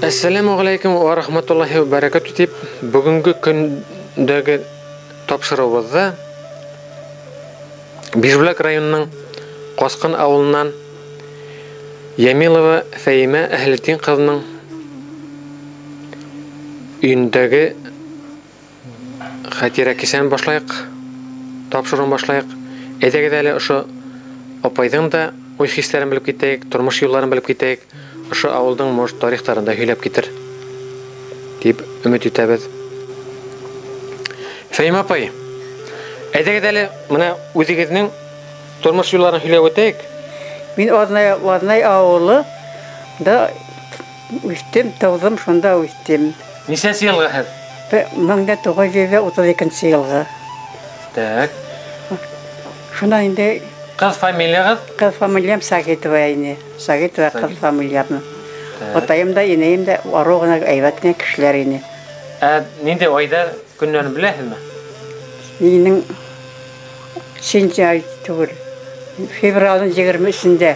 Әссәләмү ғәләйкүм вә рәхмәтуллаһи вә бәрәкәтүһ тип бөгөнгө көндәге тапшырыуыбыҙҙа Бишбүләк районының Ҡасҡын ауылынан Йәмилова Фәйимә Әһлетдин ҡыҙының өйөндәге хәтирә кисән башлайыҡ, тапшырыуын башлайыҡ. Әйҙәгеҙ әле ошо апайҙың да уй-хистәрен белеп китәйек, тормош юлдарын белеп китәйек. Ошо ауылдың может тарихтарын да һөйләп китер тип өмөт итәбеҙ. Фәйимә апай, әйҙәгеҙ әле бына үҙегеҙҙең тормош юлдарын һөйләп үтәйек. Мин Аҙнай ауылы да үҫтем, тыуҙым, шунда үҫтем. Нисәнсе йылғы һеҙ? 1932 йылғы. Так. Шунан инде Ҡыҙ фамилияғыҙ? Ҡыҙ фамилиям Сагитова ине. Сагитова ҡыҙ фамилиям. Атайым да, инәйем дә арыу ғына әйбәт кенә кешеләр ине. Ә ниндәй айҙа көннәрен беләһеҙме? Минең сентябрь түгел. Февралдың 23-ндә,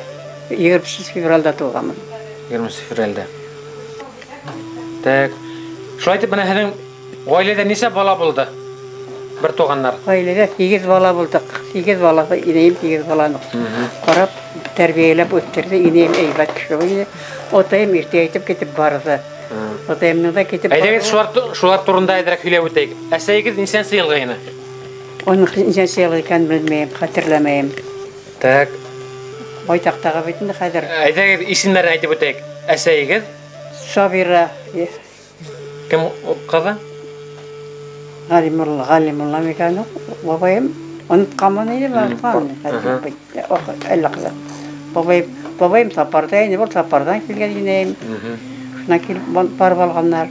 23 февралда тыуғанмын. 23 февралдә. Так. Шулай итеп, бына һеҙҙең ғаиләлә нисә бала булды? Бер туғандар. Ғаиләлә 8 бала булдыҡ. 8 бала, инәйем 8 баланы ҡарап, тәрбиәләп үҫтерҙе. Инәйем әйбәт кеше булды. Атайым иртә әйтеп китеп барҙы. Атайымның да китеп Әйҙәгеҙ, шулар турында әҙерәк һөйләп үтәйек. Әсәйегеҙ нисәнсе йылғы ине? Уның нисәнсе йылғы икәнен белмәйем, хәтерләмәйем. Так. Байтаҡтағы бит инде хәҙер. Әйҙәгеҙ, исемдәрен әйтеп үтәйек. Әсәйегеҙ? Сабира. Кем ҡыҙы? Ғалимулла, Ғалимулла микән ул? Бабайым онотҡанмын инде, онотҡанмын. Әллә ҡыҙы. Бабайым Сапарҙа ине, был Сапарҙан килгән инәйем. Шунан килеп барып алғандар.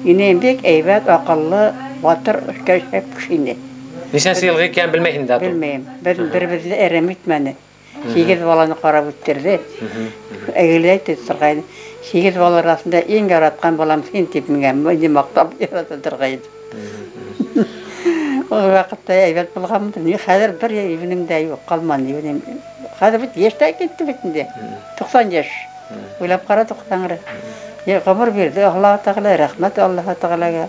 Инәйем бик әйбәт, аҡыллы, батыр, шәп кеше ине. Нисәнсе йылғы икәнен белмәйһең дә, Белмәйем. Беребеҙҙе әрәм итмәне. 8 баланы ҡарап үҫтерҙе. Әгелә әйтә торғайны. 8 бала араһында иң яратҡан балам һин тип миңә мине маҡтап ярата торғайны. Ул ваҡытта әйбәт булғанмын. Ни хәҙер бер ибенем дә юҡ, ҡалманы ибенем. Хәҙер бит йәш тә китте бит инде. 90 йәш. Уйлап ҡара 90-ға. Ғүмер бирҙе Аллаһ Тәғәлә, рәхмәт Аллаһ Тәғәләгә.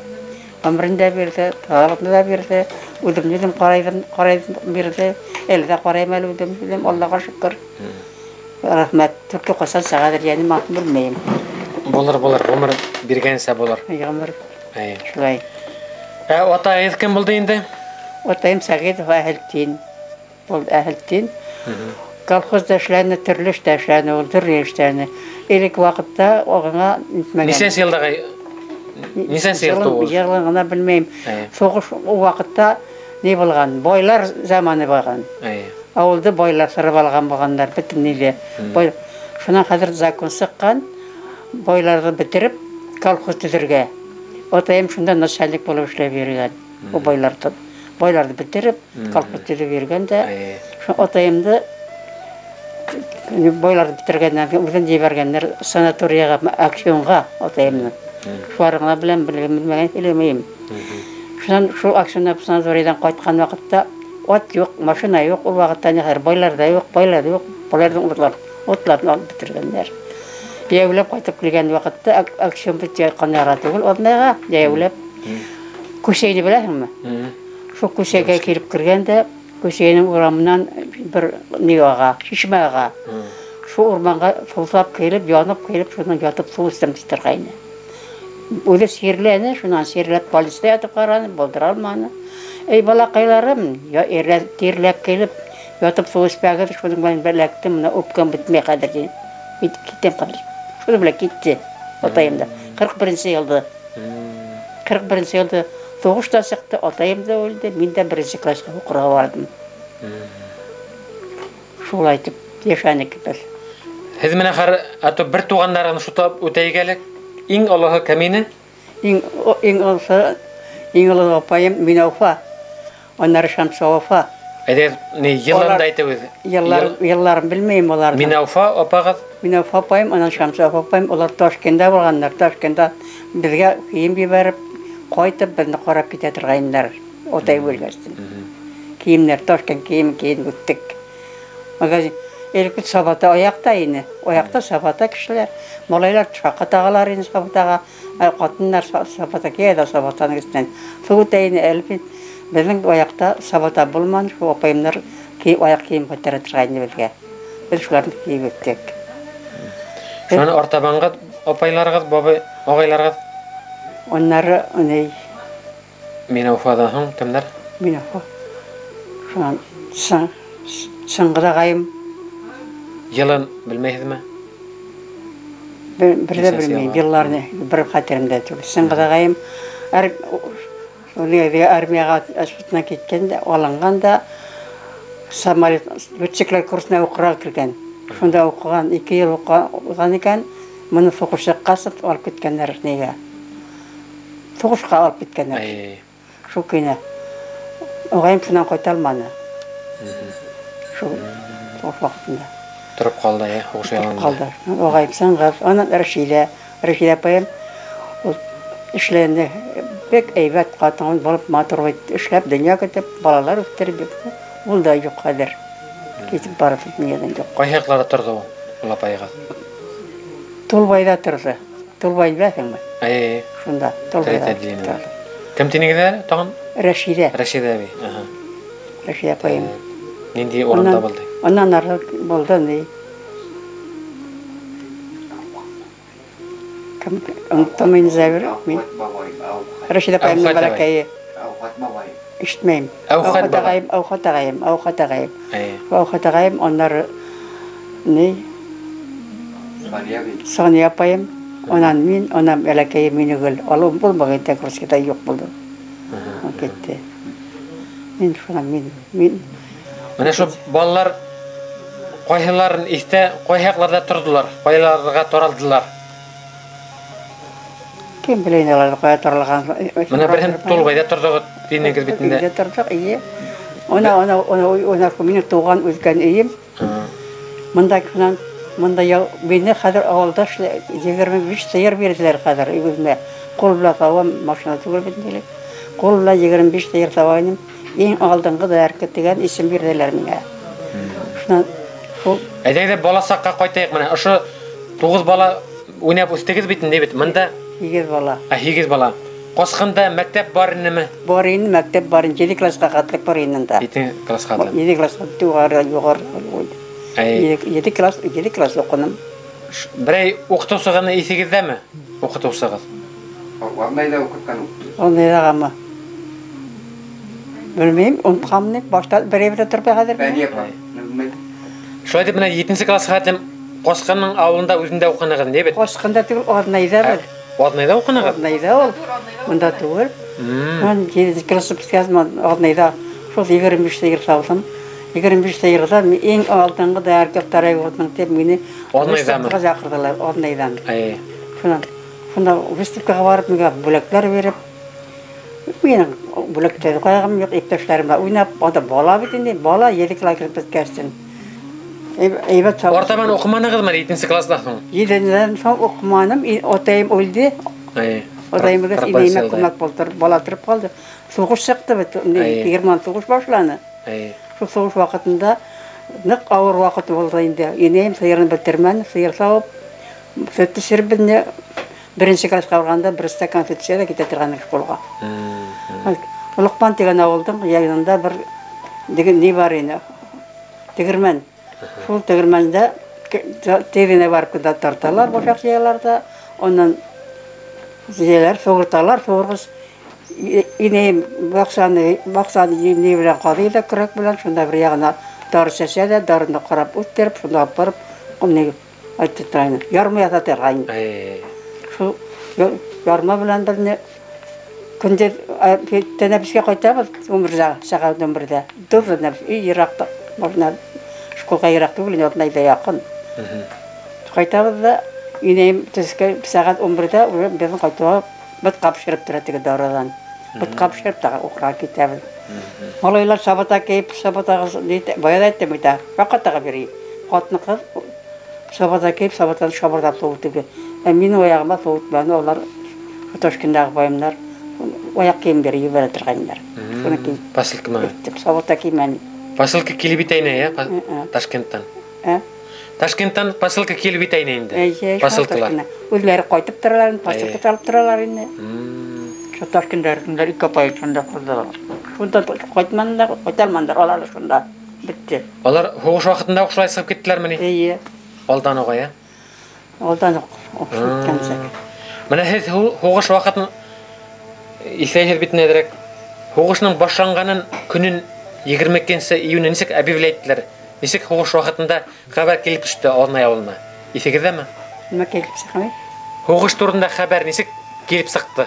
Ғүмерен дә бирҙе, талабын да бирҙе. Үҙемде үҙем ҡарайҙым, ҡарайҙым бирҙе. Әле дә ҡарайым әле үҙем, үҙем Аллаһға шөкөр. Рәхмәт. Төркө ҡасан сығалыр, йәнем атын белмәйем. Булыр, булыр, ғүмер биргәнсә булыр. Ғүмер. Әйе. Шулай. Ә атайығыҙ кем булды инде? Атайым Сәғитов Әһелтдин. Был Әһелтдин. Колхозда эшләне, төрлө эштә эшләне, ул төрлө эшләне. Элек ваҡытта оғыңа нитмәгән. Нисәнсе йылдағы? Нисәнсе йыл тыуҙы? Йылын ғына белмәйем. Һуғыш ул ваҡытта ни булған? Байлар заманы булған. Ауылды байлар сырып алған булғандар, бөтөн иле. Бай, шунан хәҙер закон сыҡҡан, байларҙы бөтөрөп колхоз төҙөргә. Атайым шунда начальник булып эшләп йөрөгән. Ул байларҙы бөтөрөп колхоз төҙөп йөрөгән дә, шул атайымды байларҙы бөтөргәндән һуң үҙен ебәргәндәр санаторияға, акционға атайымны. Шулар ғына беләм, белмәгән һөйләмәйем. Шунан шул акционда санаторийҙан ҡайтҡан ваҡытта ат юҡ, машина юҡ, ул ваҡытта ни хәҙер байлар ҙа юҡ, байлар ҙа юҡ, байларҙың утларын алып бөтөргәндәр. Йәйәүләп ҡайтып килгән ваҡытта акцион бит ҡанара түгел, Аҙнайға йәйәүләп. Күсәйне беләһеңме? Шул күсәгә килеп кергән дә Күсәйенең урамынан бер ни аға, шишмә аға. Шул урманға һыусап килеп, янып килеп, шунан ятып һыу эстем ти торғайны. Үҙе сирләне, шунан сирләп больницала ятып ҡараны, булдыра алманы. Эй, балаҡайларым, я тирләп килеп, ятып һыу эсмәгеҙ, шуның белән бәләктем, мына үпкәм бөтмәй хәҙер ти. Китәм хәҙер. Шуның белән китте атайым да. 41 йылда. 41 йылда һуғыш та сыҡты, атайым да үлде, мин дә беренсе класска уҡырға барҙым. Шулай итеп йәшәнек беҙ. Һеҙ менән хәҙер ато бер туғандарығыҙны шутлап үтәйек әле. Иң олоһо кем ине? Иң олоһо, иң олоһо апайым Минауфа. Аннары Шәмсауафа. Әйҙә, ни йылын да әйтегеҙ. Йылларын белмәйем уларҙың. Минауфа апағыҙ? Минауфа апайым, анан Шәмсауафа апайым, улар Ташкентта булғандар. Ташкентта беҙгә кейем ебәреп, ҡайтып беҙҙе ҡарап китә торғайнылар. Атай үлгәстен. Кейемдәр, Ташкент кейем кейен үттек. Магазин. Элек бит сабата аяҡта ине. Аяҡта сабата кешеләр. Малайлар шаҡа тағалар ине сабатаға. Ә ҡатындар сабата кейә ҙә сабатаның өҫтөнән. Һыу үтә ине әле бит. Беҙҙең аяҡта сабата булманы, шул апайымдар аяҡ кейем ҡайтара торғайны беҙгә. Беҙ шуларҙы кейеп үттек. Шунан артабанғы апайларығыҙ, бабай, ағайларығыҙ? Аннары, ни? Минауфаҙан һуң кемдәр? Минауфа. Шунан Сыңғыҙ ағайым. Йылын белмәйһеҙме? Бер ҙә Нисәнсе белмәйем, йылға? йылларны бер хәтеремдә түгел. Сыңғыҙ ағайым армияға әсбутына киткән дә, алынған да, самолет летчиклар курсына уҡырға кергән. Шунда уҡыған, 2 йыл уҡыған икән, моны һуғышҡа ҡасып алып киткәндәр нигә? Һуғышҡа алып киткәндәр. Шул көйнә. Ағайым шунан ҡайта алманы. Шул һуғыш ваҡытында. Тороп ҡалды, ә, һуғыш Тороп яланында. ҡалды. Ағайым Сыңғыҙ, анан Рәшиҙә, Рәшиҙә апайым ул эшләне бик әйбәт ҡатын булып, матур эшләп, донъя көтөп, балалар үҫтереп, ул да юҡ хәҙер. Китеп барып донъядан юҡ. Ҡайһы яҡларҙа торҙо ул, ул апайығыҙ? Тулбайҙа торҙо. Тулбай беләһеңме? Әй. Шунда, Тулбайҙа Тәтә дигән. торҙо. Кем тинегеҙ әле тағын? Рәшиҙә. Рәшиҙә әбей, аһа. Рәшиҙә апайым. Ниндәй урында булды? Унан ары булды ни? Кем? Оноттом инде Зәбир. Мин. Рәшиҙә апайымдың Әүхәт ағай. бәләкәйе. Әүхәт бабай. Ишетмәйем. Әүхәт Әүхәт бабай. ағайым, Әүхәт ағайым, Әүхәт ағайым. Әйе. Әүхәт ағайым, аннары ни? Сания әбей. Сания апайым. Унан мин, унан бәләкәйем мине гел. Алыу булмаған, Курскиҙа юҡ булды. Ул китте. Мин шунан, мин, мин. Менә шул балалар ҡайһыларын иҫтә, ҡайһы яҡларҙа торҙолар, ҡайһыларға таралдылар? Кем белә инде аларҙы ҡайҙа таралған? Менә береһен Тулбайҙа торҙоғоҙ тинегеҙ бит инде. Өйҙә торҙоҡ, эйе. Она, она, она, она, минең тыуған үҫкән өйөм. Мында шунан, мында ял, мине хәҙер ауылда 25 сыйыр бирҙеләр хәҙер үҙемә. Ҡул белән һауам, машина түгел бит инде. Ҡул белән 25 сыйыр һауа инем. Иң алдынғы доярка тигән исем бирҙеләр миңә. Шунан шул Әйҙәгеҙ бала саҡҡа ҡайтайыҡ менә. Ошо 9 бала уйнап үҫтегеҙ бит инде бит. Мында 8 бала. Ә, 8 бала. Ҡасҡанда мәктәп бар инеме? Бар ине, мәктәп бар ине. 7 классҡа хәтлек бар ине унда. 7 классҡа хәтлек. 7 классҡа юғары, юғары. Әй. 7 класс, 7 класс уҡыным. Берәй уҡытыусығыҙны иҫегеҙҙәме? Уҡытыусығыҙ. Ваннайҙа уҡытҡан уҡытыусы. Ваннайҙағамы? Белмәйем, онотҡанмын. Башта берәй берәй тороп хәҙер. Фәниә апа, белмәйем. Шулай итеп, менә 7 классҡа хәтлем Ҡасҡанның ауылында үҙендә уҡынығыҙ, ни бит? Ҡасҡанда түгел, Аҙнайҙа бер. Аҙнайҙа уҡынығыҙ? Аҙнайҙа ул. Унда түгел. Мин 7 класс бөткәс, мин Аҙнайҙа шул 25 сыйыр сауҙым. 25 сыйырҙа мин иң алдынғы доярка второй годның тип мине Аҙнайҙамы? выставкаға саҡырҙылар, Аҙнайҙан. Әй. Шунан, шунда выставкаға барып, миңә бүләктәр биреп, минең бүләктәрҙе ҡайғым юҡ, иптәштәрем менән уйнап, анда бала бит инде, бала 7 класс кереп бөткәстен. Әйбәт сау. Артабан уҡыманығыҙмы 7 класстан һуң? 7-дән һуң уҡыманым, атайым үлде. Әй. Атайым үлгәс, Ҡырҡ инәйемә йылда. күмәк булдырып, бала тороп ҡалды. Һуғыш сыҡты бит, Әй. Герман һуғыш башланы. Әй. Шул һуғыш ваҡытында ныҡ ауыр ваҡыт булды инде. Инәйем сыйырын бөтөрмәне, сыйыр сауып, һөттө сиреп беҙҙе беренсе классҡа барғанда бер стакан һөт эсә лә китә торған школға. Лоҡман тигән ауылдың янында бер Деген ни бар ине? Тегермән. Шул тегермәндә тегенә барып кенә тарталар, башак җыялар да, аннан җыялар, сугырталар, сугыргыз инәем баксаны, баксаны ни белән казый да көрәк белән, шунда бер ягына дары чәчә дә, дарыны карап үттереп, шунда алып барып, ни әйтте, ярма ясатырга инде. Шул ярма белән берне көндез тәнәфескә кайтабыз, 11-дә, сәгать 11-дә. Дүрт еракта, машина школга ерак түгел, инде Атнайда якын. Кайтабыз да, инәем төскә сәгать 11-дә уже безнең кайтуга ботка пешереп тора теге дарыдан. Ботка пешереп тагы укырга китәбез. Малайлар сабата киеп, сабатагыз, бая да әйттем бит, вакытыгы бери. Хатын-кыз сабата киеп, сабатаны шабырдап суытып. Ә минем аягыма суытмады, алар Ташкентдагы баемнар аяк киемнәре җибәрә торганнар. Шуны киеп. Посылкамы? Сабата кимән. Посылка килеп җитә ине, я? Ташкенттан. Ә? Ташкенттан посылка килеп җитә ине инде. Посылкалар. Үзләре кайтып торалар, посылка алып торалар инде. Шул Ташкентта ике апай шунда калдылар. Шунда кайтмадылар, кайта алмадылар, алар шунда бетте. Алар һугыш вакытында ук шулай чыгып киттеләрмени? Әйе. Алдан ук, я? Алдан ук киткәнсек. Менә һеҙ һуғыш ваҡытын иҫләйһеҙ бит нәҙерәк. Һуғышның башланғанын көнөн 22 июнь нисек объявлять иттеләр? Нисек һуғыш ваҡытында хәбәр килеп төштө Аҙнай ауылына? Иҫегеҙҙәме? Нимә килеп сыҡты? Һуғыш турында хәбәр нисек килеп сыҡты?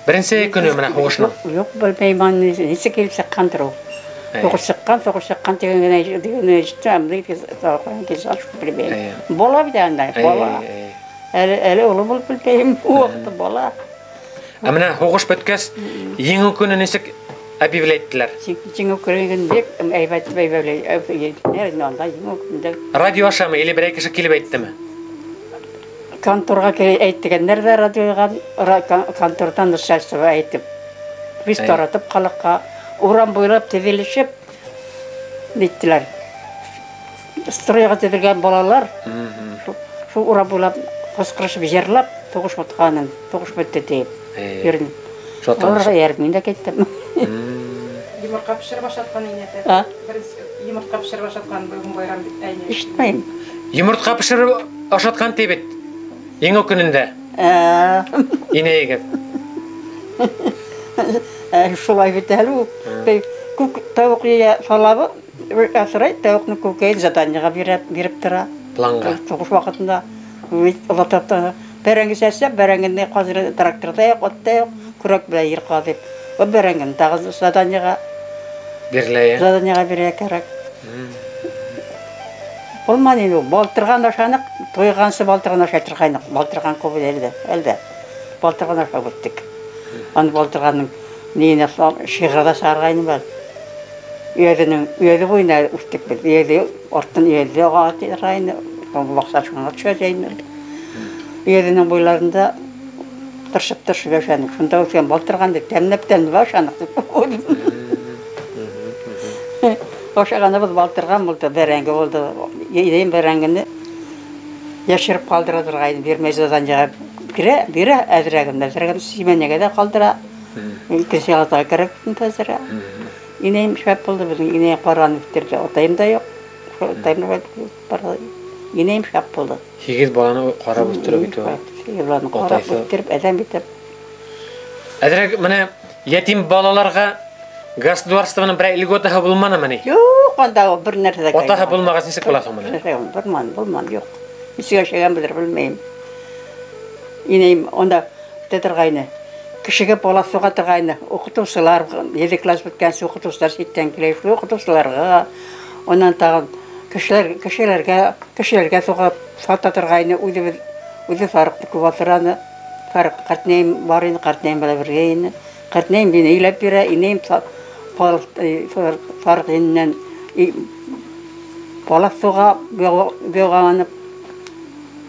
Беренсе көнө менә һуғышның. Юҡ, белмәйем, нисек килеп сыҡҡандыр ул. Һуғыш сыҡҡан, һуғыш сыҡҡан тигән генә тигән ишеттем, белмәйем. Бала бит анда, бала. Әле оло булып белмәйем, ул ваҡытта бала. Ә менә һуғыш бөткәс, еңеү көнө нисек объявлять иттеләр? Еңеү көнө бик әйбәт объявлять. Анда еңеү көнөндә. Радио ашамы или берәй кеше килеп әйттеме? Конторға килеп әйттегәннәр дә радиоға, конторҙан начальство әйтеп. Без таратып халыҡҡа урам буйлап теҙелешеп ниттеләр. Стройға теҙелгән балалар шул урам буйлап ҡысҡырышып йырлап, һуғыш бөткәнен, һуғыш бөттө тип йөрөнөп. Уларға эйәреп мин дә киттем. Йомортҡа пешереп ашатҡан инәте. Йомортҡа пешереп ашатҡан бөгөн байрам бит әйне. Ишетмәйем. Йомортҡа пешереп ашатҡан ти бит. Еңеү көнөндә. Инәйегеҙ. Шулай бит әле ул. Күк тауыҡ йыя салабы, аҫрай тауыҡны күкәйен заданиеға биреп тора. Планға. Һуғыш ваҡытында бәрәңге сәсә, бәрәңгене хәҙер тракторҙа юҡ, атта юҡ, көрәк белән ер ҡаҙып. Был бәрәңгене тағы заданиеға бирелә. Заданиеға бирергә кәрәк. Булманы инде ул. Балтырған ашаныҡ, туйғансы балтырған ашай торғайныҡ. Балтырған күп әлдә, әлдә. Балтырған ашап үттек. Аны балтырғанның ниенә шиғырҙа сығарғайным бар. Өйәҙенең өйәҙе буйына үҫтек беҙ. Өйәҙе арттан өйәҙе аға торғайны. Баҡса шуңа төшә инде. Өйәҙенең буйларында тырышып-тырышып йәшәнек. Шунда үҫкән балтырғанды тәмләп-тәмләп ашаныҡ тип. Ашағаныбыҙ балтырған булды, бәрәңге булды. Инәйем бәрәңгене йәшереп ҡалдыра торғайны, бирмәй заданиеға бирә, бирә әҙерәген, әҙерәген симәнәгә дә ҡалдыра. Икенсе ялға кәрәк әҙерәк. Инәйем шәп булды беҙҙең, инәйем ҡараған үҫтерҙе. Атайым да юҡ. Атайым да барҙы. Инәйем шәп булды. 8 баланы ҡарап үҫтереп бит ул. 8 баланы ҡарап үҫтереп, әҙәм итеп. Әҙерәк менә ятим балаларға государствоның берәй льготаһы булманымы ни? Юҡ, анда бер нәрсә дә. Атаһы булмағас нисек була һуң менә? Булманы, булманы, юҡ. Нисек йәшәгән белер, белмәйем. Инәйем анда үтә торғайны. Кешегә бала суға торғайны. Уҡытыусылар, 7 класс бөткәнсе уҡытыусылар ситтән килә, шул уҡытыусыларға, унан тағын кешеләргә суға сата торғайны. Үҙебеҙ, үҙе сарыҡты күп аҫыраны. Сарыҡ ҡартнәйем бар ине, ҡартнәйем белән бергә ине. Ҡартнәйем мине өйләп бирә, инәйем сарыҡ ененән бала суға быуғанып,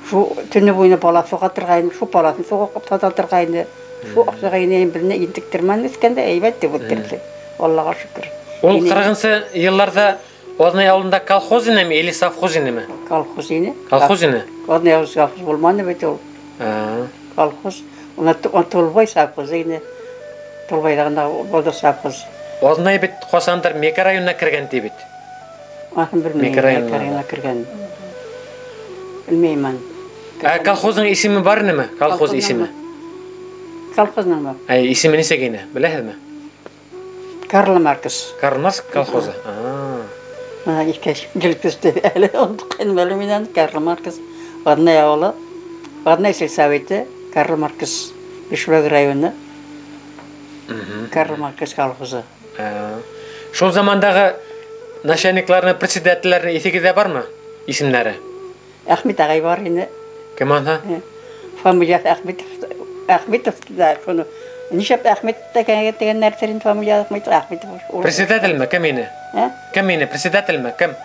шул төнө буйына бала суға торғайны, шул баласын суға сата торғайны. Шул аҡсаға инәйем беҙҙе интектермәне, үҫкәндә әйбәт тип үҫтерҙе. Аллаға шөкөр. Ул 40-нсы йылларҙа Аҙнай ауылында колхоз инеме или совхоз инеме? Колхоз ине. Колхоз ине? Аҙнай ауылында совхоз булманы бит ул. Колхоз. Уны Тулбай совхозы ине. Тулбайҙа ғына булды совхоз. Аҙнай бит ҡасандыр Меке районына кергән ти бит. Аһын белмәйем, Микрорайонына. Меке районына кергән. Белмәйем аны. Ә колхозның исеме бар инеме? Колхоз исеме. Колхозның Әй, исеме нисек ине? Беләһезме? Карл Маркс. Карл Маркс колхозы. Мына иҫкә килеп төштө әле онотҡайным әле мин аны. Карл Маркс. Аҙнай ауылы, Аҙнай сельсоветы, Карл Маркс, Бишбүләк районы. Карл Маркс колхозы. Шул замандағы начальникларны, председательләрне иҫегеҙҙә бармы? Исемдәре? Әхмәт ағай бар ине. Кем ана? Фамилияһы Әхмәтов. Әхмәтов да, шуны. Нишләп Әхмәт тигән нәрсә инде фамилия Әхмәт, Әхмәтов. Председательме? Кем ине? Ә? Кем ине? Председательме? Кем?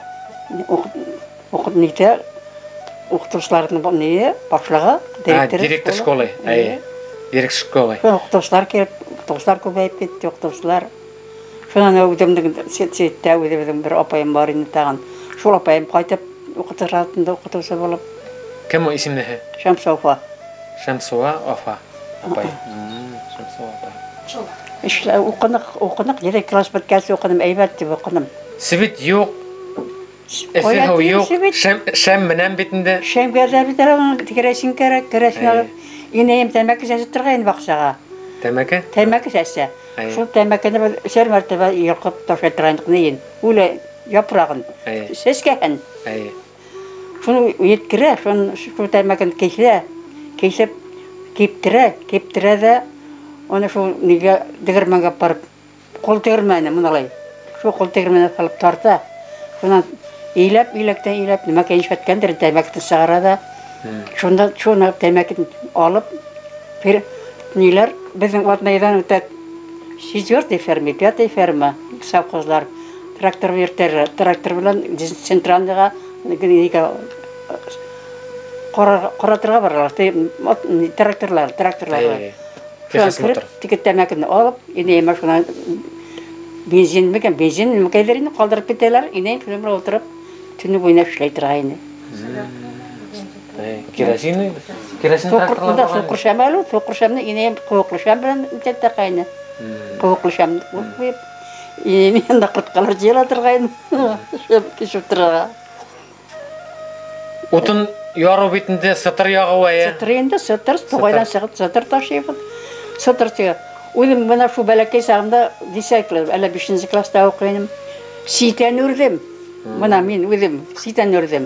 Уҡып нитә? Уҡытыусыларҙың ние? Башлығы, директор. Директор школы. Әйе. Директор школы. Шул уҡытыусылар килеп, уҡытыусылар күбәйеп китте, уҡытыусылар. Шунан үҙемдең сеттә үҙебеҙҙең бер апайым бар ине тағын. Шул апайым ҡайтып уҡытырға тотондо, уҡытыусы булып. Кем ул исемлеһе? Шәмсуа. Шәмсуа апа. Апай. Шәмсуа апай. Эшлә, уҡыныҡ, уҡыныҡ, 7 класс бөткәс уҡыным, әйбәт тип уҡыным. Свет юҡ. Эҫе һыу юҡ. Шәм менән бит инде. Шәмгә дә бит әле уның керосин кәрәк, керосин алып. Инәйем тәмәке сәсеп торғайны баҡсаға. Тәмәке? Тәмәке сәсә. Шул тәмәкене беҙ өсәр мәртәбә йолҡоп ташлай торғайныҡ нейен. Үле япрағын. Сәскәһен. Шуны еткерә, шуны шул тәмәкене киҫә, киҫеп киптерә, киптерә ҙә уны шул нигә тегермәнгә барып, ҡул тегермәне мыналай. Шул ҡул тегермәне һалып тарта. Шунан иләп, иләктән иләп, нимәкәй нишләткәндер, тәмәкене сығара ҙа. Шунда шуны тәмәкене алып, бер ниләр беҙҙең Аҙнайҙан үтә четвертый ферма, пятый ферма, совхозлар трактор йөртәләр, трактор белән центральныйға, нигә ҡаратырға баралар, тракторлар, тракторлар. Шунан кереп, теге тәмәкене алып, инәйемә шунан бензин микән, бензин микәйҙер инде ҡалдырып китәләр, инәйем шуның белән ултырып төнө буйына эшләй торғайны. Керосин, керосин тракторлар Соҡыр, соҡыр шәм әле, соҡыр шәмне инәйем ҡыуыҡлы шәм белән итә ҡайны. Ҡыуыҡлы шәм ҡуйып, инәйем янында ҡортҡалар йыйыла торғайны. Шәм кисеп торға. Утын ярыу бит инде, сытыр яғыу әйе. Сытыр инде, сытыр, туғайҙан сығып сытыр ташыйбыҙ. Сытыр тиге. Үҙем бына шул бәләкәй сағымда десятый класс, әллә бишенсе класста уҡый инем. Ситән үрҙем. Бына мин үҙем ситән үрҙем.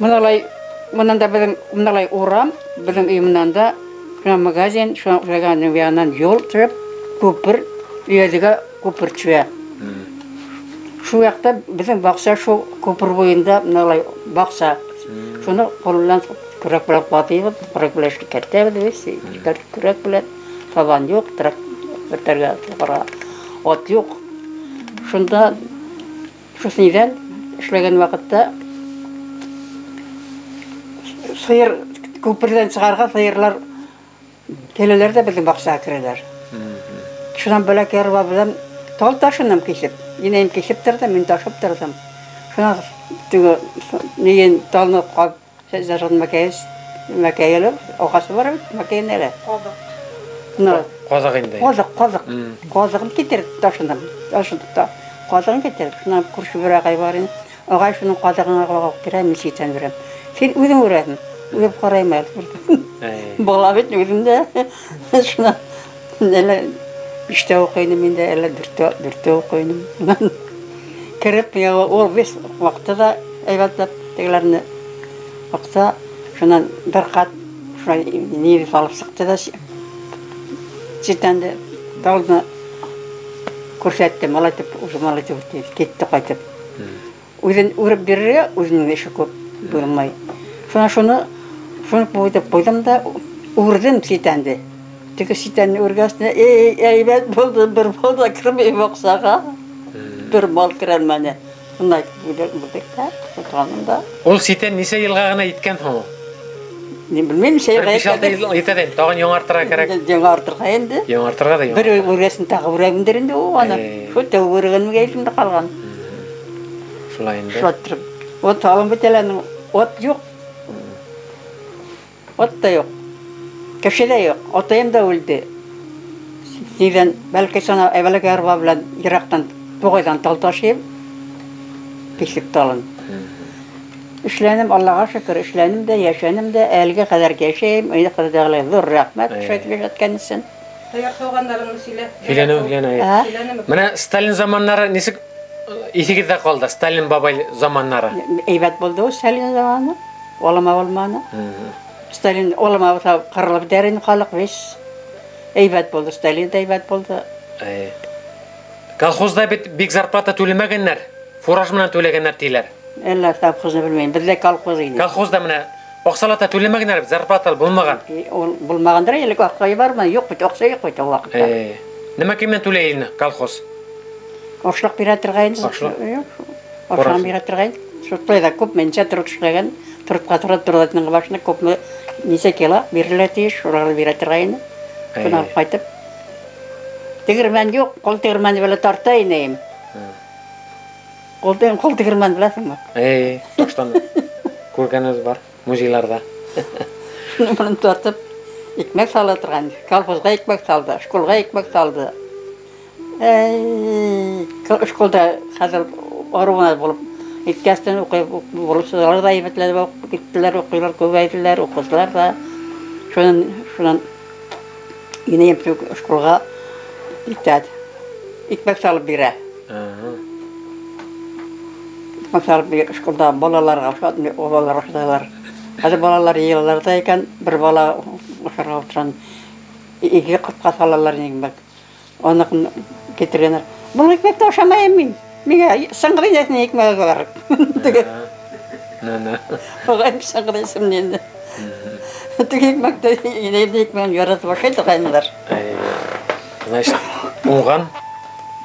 Мыналай, мынан да беҙҙең мыналай урам, беҙҙең өй мынан да шунан магазин, шунан уйлаған янынан юл төшөп, күпер, өйәҙегә күпер төшә. Шул яҡта беҙҙең баҡса, шул күпер буйында мыналай баҡса. Шуны ҡул белән көрәк белән ҡатыйбыҙ, көрәк белән эшкәртәбеҙ, көрәк белән. Табан юҡ, трактор ҡара ат юҡ. Шунда шул нидән эшләгән ваҡытта сыйыр күперҙән сығарға сыйырлар киләләр ҙә беҙҙең баҡсаға керәләр. Шунан бәләкәй арба белән тал ташыным кисеп, инәйем кисеп торҙо, мин ташып торҙом. Шунан теге нейен талны ҡап, зарғын мәкәй әле, ағасы бар бит, мәкәйен әле. Ҡаҙыҡ. Мына Ҡаҙыҡ инде. Ҡаҙыҡ, ҡаҙыҡ. Ҡаҙығын китереп ташыным. Ташыным та. Ҡаҙығын китереп, шунан күрше бер ағай бар ине. Ағай шуның ҡаҙығын алып килә, мин ситән бирәм. Һин үҙең үрәһең. Үҙем ҡарайым әле. Бала бит үҙем дә. Шунан әле биштә уҡый инем инде, әле дүрттә уҡый инем. Шунан кереп, миңә ул бес ваҡыты да әйбәтләп тегеләрне ваҡыта. Шунан бер ҡат шунан ни алып сыҡты да ситәнде талны күрһәтте, малай тип, уже малай тип китте ҡайтып. Үҙен үреп бирергә, үҙенең эше күп булмай. Шунан шуны ҡуйҙым, ҡуйҙым да үрҙем ситәнде. Теге ситәнне үргәс, эй, әйбәт булды, бер мал да кермәй баҡсаға. Бер мал керәлмәне. Шундай булдыҡ та, тотҡаным да. Ул ситән нисә йылға ғына еткән һуң? Мин белмәйем, нисә йылға Бер биш-алты еткән. йыл етә инде, тағын яңыртырға кәрәк. Яңыртырға инде. Яңыртырға да Бер яңыртырға. үргәсен тағы үрәмдер инде ул аны. Шул тәү үргәнемгә иҫемдә ҡалған. Шулай инде. Шулай торып. От алым бит әле аның. От юҡ. От та юҡ. Кеше лә юҡ. Атайым да үлде. Нидән бәлки сана әбәләк арба белән ерактан тугайдан тал ташыйм. Пислек талын. Эшләнем, Аллаһка шөкер, эшләнем дә, яшәнем дә, әлегә кадәр яшәйм. Өйдә кадәр зур рәхмәт, шайтып яшәткән өчен. Таяр салганнарын сөйлә. Һөйләнү, һөйләнү. Менә Сталин заманнары ничек исегездә калды? Сталин бабай заманнары. Әйбәт булды ул Сталин заманы. Олама булманы. Сталин олама булса кырылып бетәр инде халык весь. Әйбәт булды, Сталин да әйбәт булды. Колхозда бит бик зарплата түләмәгәннәр. Фураж менән түләгәннәр диләр. Әллә колхозны белмәйм. Бездә колхоз иде. Колхозда менә акчалата түләмәгәннәр, зарплата булмаган. Ул булмагандыр, элек акча бармы? Юк бит, акча юк бит ул вакытта. Нимә кемнән түләй инде колхоз? Ашлык бирә торган. Ашлык? Юк. Ашлык бирә торган. Шулай да күпме ничә труд эшләгән, трудка тора трудның башына күпме ничә кило бирелә тиеш, шуларны бирә торган. Шуны алып кайтып. Тегермән юк, кул тегермәне белән тарта инем. Кул тегермән беләсеңме? Таштан күргәнебез бар музейларда. Шуны тартып икмәк сала торган, колхозга икмәк салды, школга икмәк салды. Школда хәзер ару булып иткәстен укып булып да әйбәтләр киттеләр, укыйлар, күбәйделәр, укучылар да. Шуннан инәем школга итәд. Икмәк салып бирә. Икмәк салып бирә школда балаларга, балалар ашаталар. Хәзер балалар йыелалар икән, бер бала ашарга утырган, ике капка салалар икмәк. Аны китергәннәр. Бу икмәкне ашамайм мин. Миңа сыңгыр инәсенең икмәге бар. Теге. Нә-нә. Агай сыңгыр исемле инде. Теге икмәкте инәйне икмәген яратып ашый торганнар. Значит, уңган,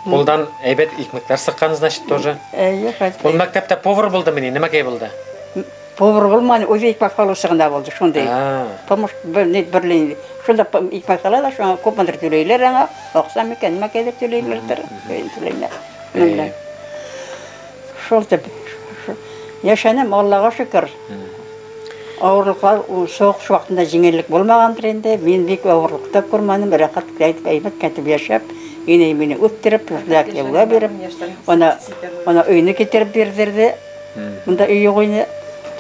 кулдан әйбәт икмәкләр сыккан, значит, тоже. Әйе, Ул мәктәптә повар булдымыни? Нимәкәй булды? Повар булмады, үзе икмәк салучы гына булды, шундый. Помощь берлин. Шунда икмәк сала да, шуңа күпмедер түләйләр аңа, акча микән, нимәкәйдер түләйләрдер, түләйләр. Шул дип яшәнем, Аллага шөкер. Авырлыклар сугыш вакытында җиңеллек булмагандыр инде. Мин бик авырлыкта күрмәдем, рәхәт әйбәт китеп яшәп, инәй мине үстереп, кияүгә биреп, ана өйне китереп бирдерде. Монда өй юк иде.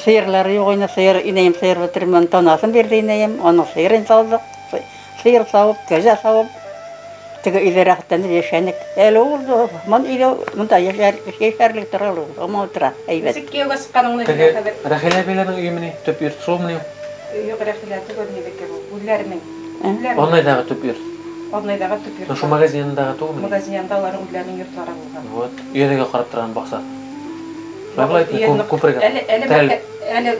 Сыерлары юк иде, сыер, инәем сыер бетермән, танасын бирде инәем, аның сыерын саудык. Сыер савып, кәҗә савып, теге өйдә рәхәтләнеп яшәнек. Әле ул мон өйдә монда яшәрлек тора ул, һаман утыра, әйбәт. Ничек кияүгә чыкканыңны Теге хәзер. Рәхилә әбиләрнең өе мени? Төп йорт шулмыни? Юк, Рәхилә түгел, нидеке бу? Үзләренең. Оннайдагы төп йорт. Оннайдагы төп йорт. Шул магазин янындагы түгелмени? Магазин янында аларның үзләренең йортлары булган. Вот, өйдәге карап торган бакса. Шулай күпергә. Әле әле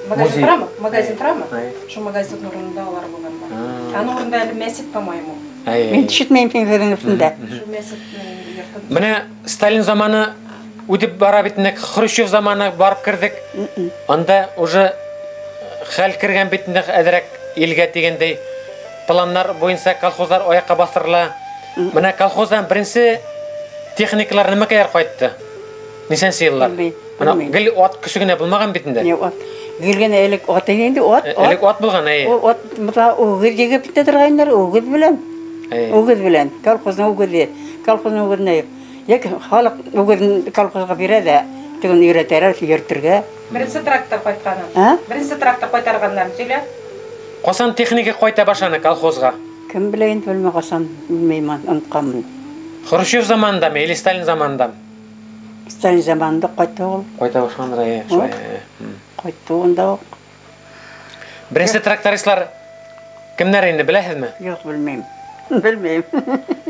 магазин торамы? Магазин торамы? Шул магазин урынында алар булганнар. Аның урынында әле мәчет, по-моему. Мин ишетмәйм синең өстендә. Шул мәчетнең йорты. Менә Сталин заманы үтеп бара бит инде, Хрущев заманы барып кердек. Анда уже хәл кергән бит инде әзрәк илгә дигәндәй планнар буенча колхозлар аякка бастырыла. Менә колхоздан беренче техникалар нимәкәләр кайтты? Ничәнче еллар? Менә гел ат көче генә булмаган бит инде. Юк, ат. Гел генә элек ат инде, ат. Элек ат булган, әйе. Ул ат монда үгез егеп бетә торганнар, үгез белән. Үгез белән, колхозның үгезе, колхозның үгезенә. Яки халык үгезен колхозга бирә дә, теген өйрәтәләр йөртергә. Беренче трактор кайтканын. Беренче трактор кайтарганнарын сөйлә. Касан техника кайта башланы колхозга? Кем белә инде, белмәй касан, белмәйм, онытканмын. Хрущев заманындамы или Сталин заманындамы? Сталин заманында кайтты ул. Кайта башлагандыр, әйе, шулай. Кайтты унда ук. Беренче трактористлар кемнәр инде, беләсезме? Юк, белмәйм. Белмәйм.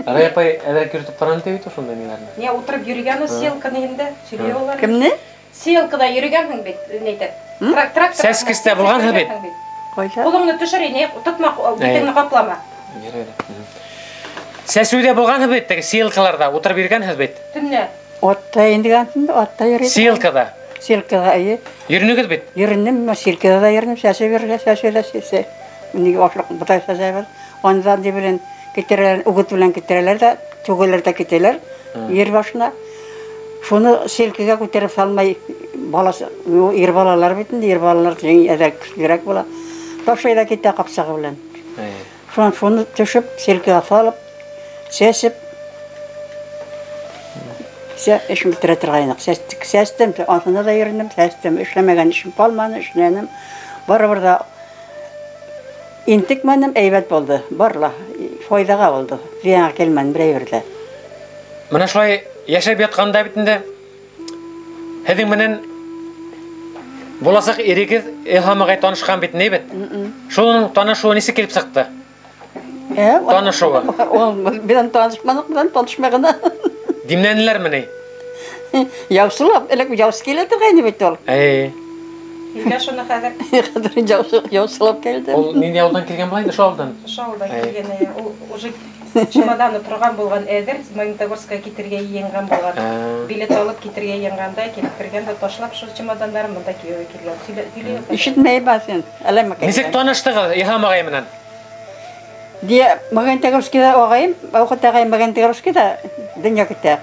Рая апай әзрәк йөртеп каран дип бит шунда ниләрне. Не утырып йөргән ул селканы инде, сөйли алар. Кемне? Селкада йөргәнсең бит, ни әйтә. Трактор. Сәскестә булгансың бит. Кайда? Кулыңны төшер, не тотма, битеңне каплама. Сәсүдә булгансың бит, теге селкаларда утырып йөргәнсез бит. Төнлә. Атта индегәнсең дә, атта йөридем. Селкада. Селкада, әйе. Йөрдегез бит? Йөрдем, селкада да йөрдем, сәсү йөргә, сәсү дә сәсү. Нигә ашлык ботай сәсәбез. Андан ди белән китерәләр, үгет белән китерәләр дә, түгеләр дә китәләр ер башына. Шуны селкегә күтәреп салмай баласы, ир балалар бит инде, ир балалар җиңел көчлерәк була. Ташлай да китә капчыгы белән. Шуннан шуны төшеп, селкегә салып, Сәсеп, эшем бөтөрә торғайныҡ. Сәстек, сәстем, артында да йөрөнөм, сәстем, эшләмәгән эшем ҡалманы, эшләнем. Барыбер ҙа интекмәнем, әйбәт булды. Бар ла файҙаға булды. Зыянға килмәне бер әйбер ҙә. Мына шулай йәшәп ятҡанда бит инде һеҙҙең менән буласаҡ ирегеҙ Илһам ағай танышҡан бит, ни бит? Шуның танышыуы нисек килеп сыҡты? Танышыуы. Ул менән танышманыҡ, менән танышмай ғына. Димләнеләрме ни? Яусылап, элек яусы килә торғайны бит ул. Әй. Килгән шуны хәҙер. Хәҙер яусылап килде. Ул ниндәй ауылдан килгән була инде, шул ауылдан? Шул ауылдан килгән, ул уже чемоданы торған булған әҙер, Магнитогорскка китергә йыйынған булған. Билет алып китергә йыйынғанда, килеп кергән дә ташлап шул чемодандарын бында кире килгән. Сөйләй. Ишетмәй баҫын. Әллә мәкәй. Нисек таныштығыҙ Илһам ағай менән? Дия, Магнитогорскида ағайым, Ауҡат ағайым Магнитогорскида донъя көтә.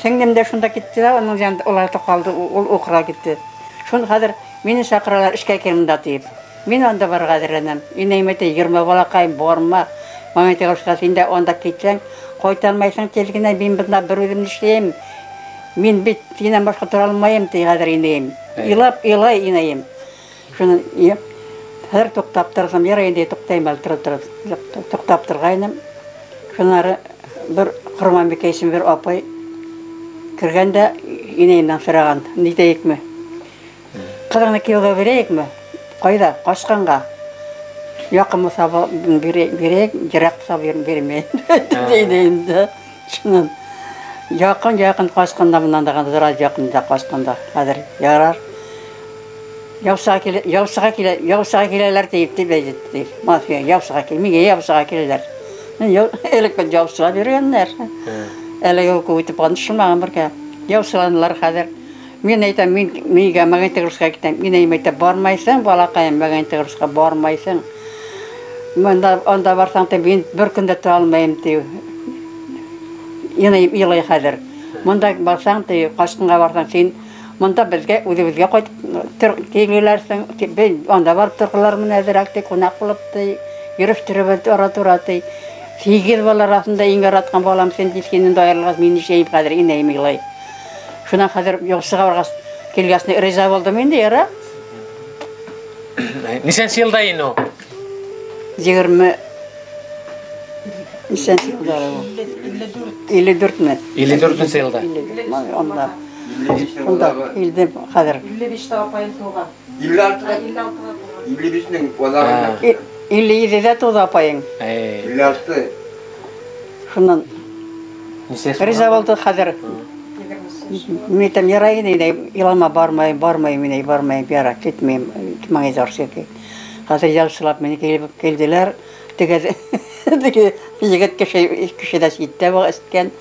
Сеңлем дә шунда китте дә, уның янында улар да ҡалды, ул уҡырға китте. Шуны хәҙер мине саҡыралар эшкә кил монда тип. Мин анда барырға әҙерләнәм. Инәйем әйтә, йөрмә балаҡайым, барма. Магнитогорскка һин дә анда китсәң, ҡайта алмайһың тиҙ генә, мин бында бер үҙем нишләйем? Мин бит һинән башҡа тора алмайым, ти хәҙер инәйем. Илап илай инәйем. Шуны хәҙер туҡтап торҙом, ярай инде туҡтайым әле, тороп тороп. Туҡтап торғайным. Шунары бер Ҡорманбикә исемле бер апай кергән дә инәйемдән һораған, нитәйекме? Ҡыҙыңны кейәүгә бирәйекме? Ҡайҙа? Ҡасҡанға. Яҡын булһа бирәйек, йыраҡ булһа бирмәйем. Инәйем дә. Шунан яҡын, яҡын ҡасҡанда бынан да бераз яҡын да ҡасҡанда. Хәҙер ярар. Яусыға килә, яусыға килә, яусыға киләләр тип, тип әйтте. Мафия, яусыға кил, миңә яусыға киләләр. Мин элек бит яусыға биргәннәр. Әлеге уҡыу итеп танышылмаған бергә. Яусыланылар хәҙер. Мин әйтәм, мин миңә Магнитогорскка китәм. Мин әйтәм, бармайсың, балаҡайым, Магнитогорскка бармайсың. Мында, анда барсаң та мин бер көн дә тора алмайым, ти. Инәйем илай хәҙер. Монда барсаң, ти, ҡасҡынға барсаң, һин монда беҙгә, үҙебеҙгә ҡайтып килерһең, ти, беҙ анда барып торғолармын әҙерәк, ти, ҡунаҡ булып, ти, йөрөштөрөп ара-тура, ти. 8 бала араһында иң яратҡан балам сен, ти, һинән дә айырылғас, мин нишләйем хәҙер, инәйем илай. Шунан хәҙер яусыға барғас, килгәсенә риза булдым инде, яра. Нисәнсе йылда ине ул? Егерме нисәнсе йылда ул? Илле дүртме? Илле дүртенсе йылда. Анда. Шунда килдем хәҙер. Илле биштә апайым тыуған. Илле алтыда. Илле алтыда тыуған. Илле бишнең аҙағында. Илле еҙедә тыуҙы апайың. 56. Шунан Нисәсе риза булған? булды хәҙер. Мин әйтәм, ярай инде, илама бармайым, бармайым, инәй, бармайым, яра, китмәйем, Магнитогорскка. Хәҙер яусылап мине килеп килделәр. Теге теге егет кеше, кеше дә ситтә була эскән.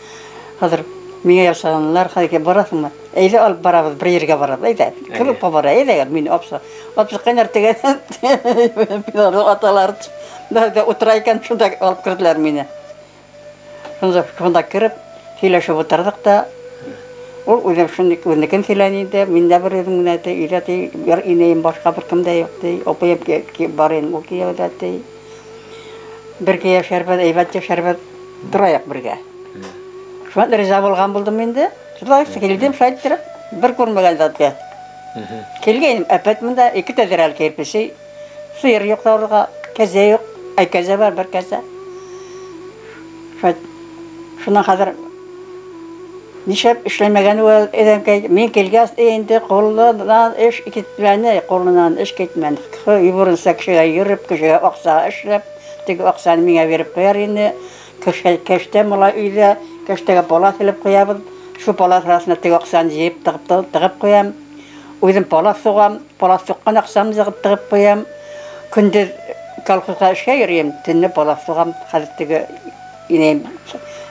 Хәҙер миңә яусаланылар, хәҙер бараһыңмы? Әйҙә алып барабыҙ, бер ергә барабыҙ, әйҙә. Клубҡа бара, әйҙә, мин апса. Апса ҡайнар теге аталар да утыра икән, шунда алып керҙеләр мине. Шунда, шунда кереп, һөйләшеп ултырҙыҡ та, ул үҙем шуны үҙенекен һөйләне инде, мин дә бер үҙем генә ти, өйҙә ти, бер инәйем башҡа бер кем дә юҡ ти, апайым бар инде, ул кейәүҙә ти. Бергә йәшәрбеҙ, әйбәт йәшәрбеҙ, торайыҡ бергә. Шунан риза булған булдым инде. Шулай килдем, шулай иттереп, бер күрмәгән затҡа. Килгәйнем, әпәт монда ике тәҙрәле кирпесе, сыйыр юҡ тауырға, кәзә юҡ, ай кәзә бар, бер кәзә. Шулай шунан хәҙер нишләп эшләмәгән ул әҙәмкәй, мин килгәс инде ҡулынан эш китмәне, ҡулынан эш китмәне. Йүгеренсә кешегә йөрөп, кешегә аҡса эшләп, теге аҡсаны миңә биреп ҡуяр ине. Кеше кәштә мулай өйҙә, кәштәгә палаҫ элеп ҡуябыҙ. Шул палаҫ араһына теге аҡсаны йыйып тығып ҡуям. Үҙем палаҫ һуғам, палаҫ һуҡҡан аҡсамды тығып ҡуям. Көндөҙ колхозға эшкә йөрөйөм, төнлә палаҫ һуғам. Хәҙер теге инәйем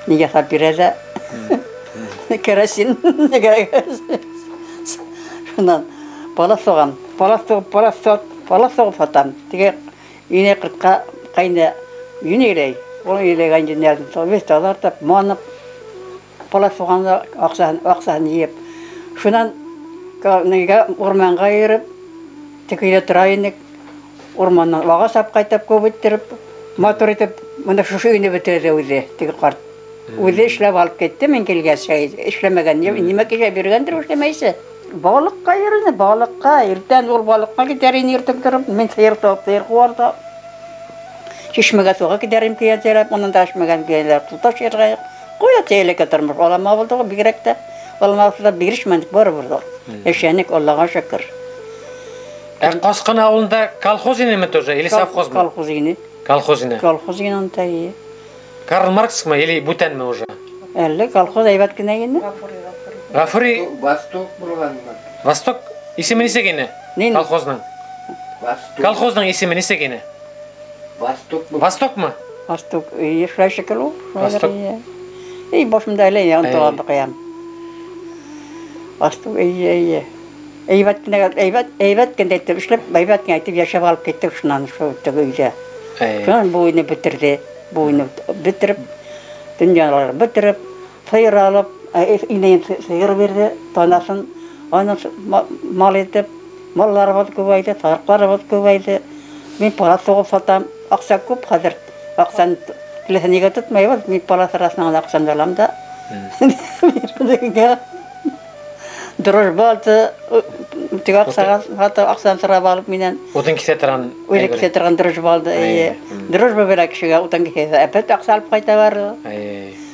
ни яһап бирә ҙә. Керосин. Шунан палаҫ һуғам, палаҫ һуғып, палаҫ һуғып, палаҫ һуғып һатам. Теге инәй ҡыртҡа ҡайны йүн иләй. Ул иләгән йүннәрҙе весь таҙартып, манып, палаҫ һуғанда аҡсаһын йыйып. Шунан нигә урманға йөрөп, теге өйҙә тора инек. Урманнан ағас алып ҡайтып, күп иттереп, матур итеп, мына шушы өйнө бөтөрҙө үҙе, теге ҡарт. Үҙе эшләп алып китте, мин килгәс, эшләмәгән, нимә кешә биргәндер эшләмәйсе. Балыҡҡа йөрөнө, балыҡҡа, иртән ул балыҡҡа китәр ине, иртән тороп, мин һыйыр тауып, һыйыр ҡыуарҙы. Шишмәгә суға китәр инем көйәнтәләп, унан да эшмәгән көйәнтәләп, тоташ йырға. Ҡуя тәйлекә тормош, алама булды бигерәк тә. Алама булды, бирешмәнек барыбер ҙа. Эшәнек, Аллаға шөкөр. Ә Ҡасҡын ауылында колхоз инеме тоже или совхозмы? Колхоз ине. Колхоз ине. Колхоз ине унда, ие. Карл Марксмы или бүтәнме уже? Әллә колхоз әйбәт кенә ине. Гафури, Гафури. Гафури. Восток булғанмы? Восток исеме нисек ине? Колхозның. Восток. Колхозның исеме нисек ине? Восток. Востокмы? Восток, ие, шулай шикелле ул. Восток. Эй, башымда әле онтолап ҡуям. Восток, ие, ие. Әйбәт кенә, әйбәт, әйбәт кенә итеп эшләп, әйбәт кенә итеп яшәп алып киттек шуннан шул теге өйҙә. Шунан бу өйне бөтөрҙө, бу өйне бөтөрөп, донъялар бөтөрөп, һыйыр алып, инәйем һыйыр бирҙе, танасын, аны мал итеп, малларыбыҙ күбәйҙе, сарыҡларыбыҙ күбәйҙе. Мин палас һуғып һатам, аҡса күп хәҙер. Аҡсаны теләһә нигә тотмайбыҙ, мин палас араһынан аҡсамды алам да. Дружба алты, теге аҡсаға һатып, аҡсаны сорап алып минән. Утын киҫә торған. Үҙе киҫә торған дружба алды, эйе. Дружба бирә кешегә, утын киҫә, әпәт аҡса алып ҡайта барҙы.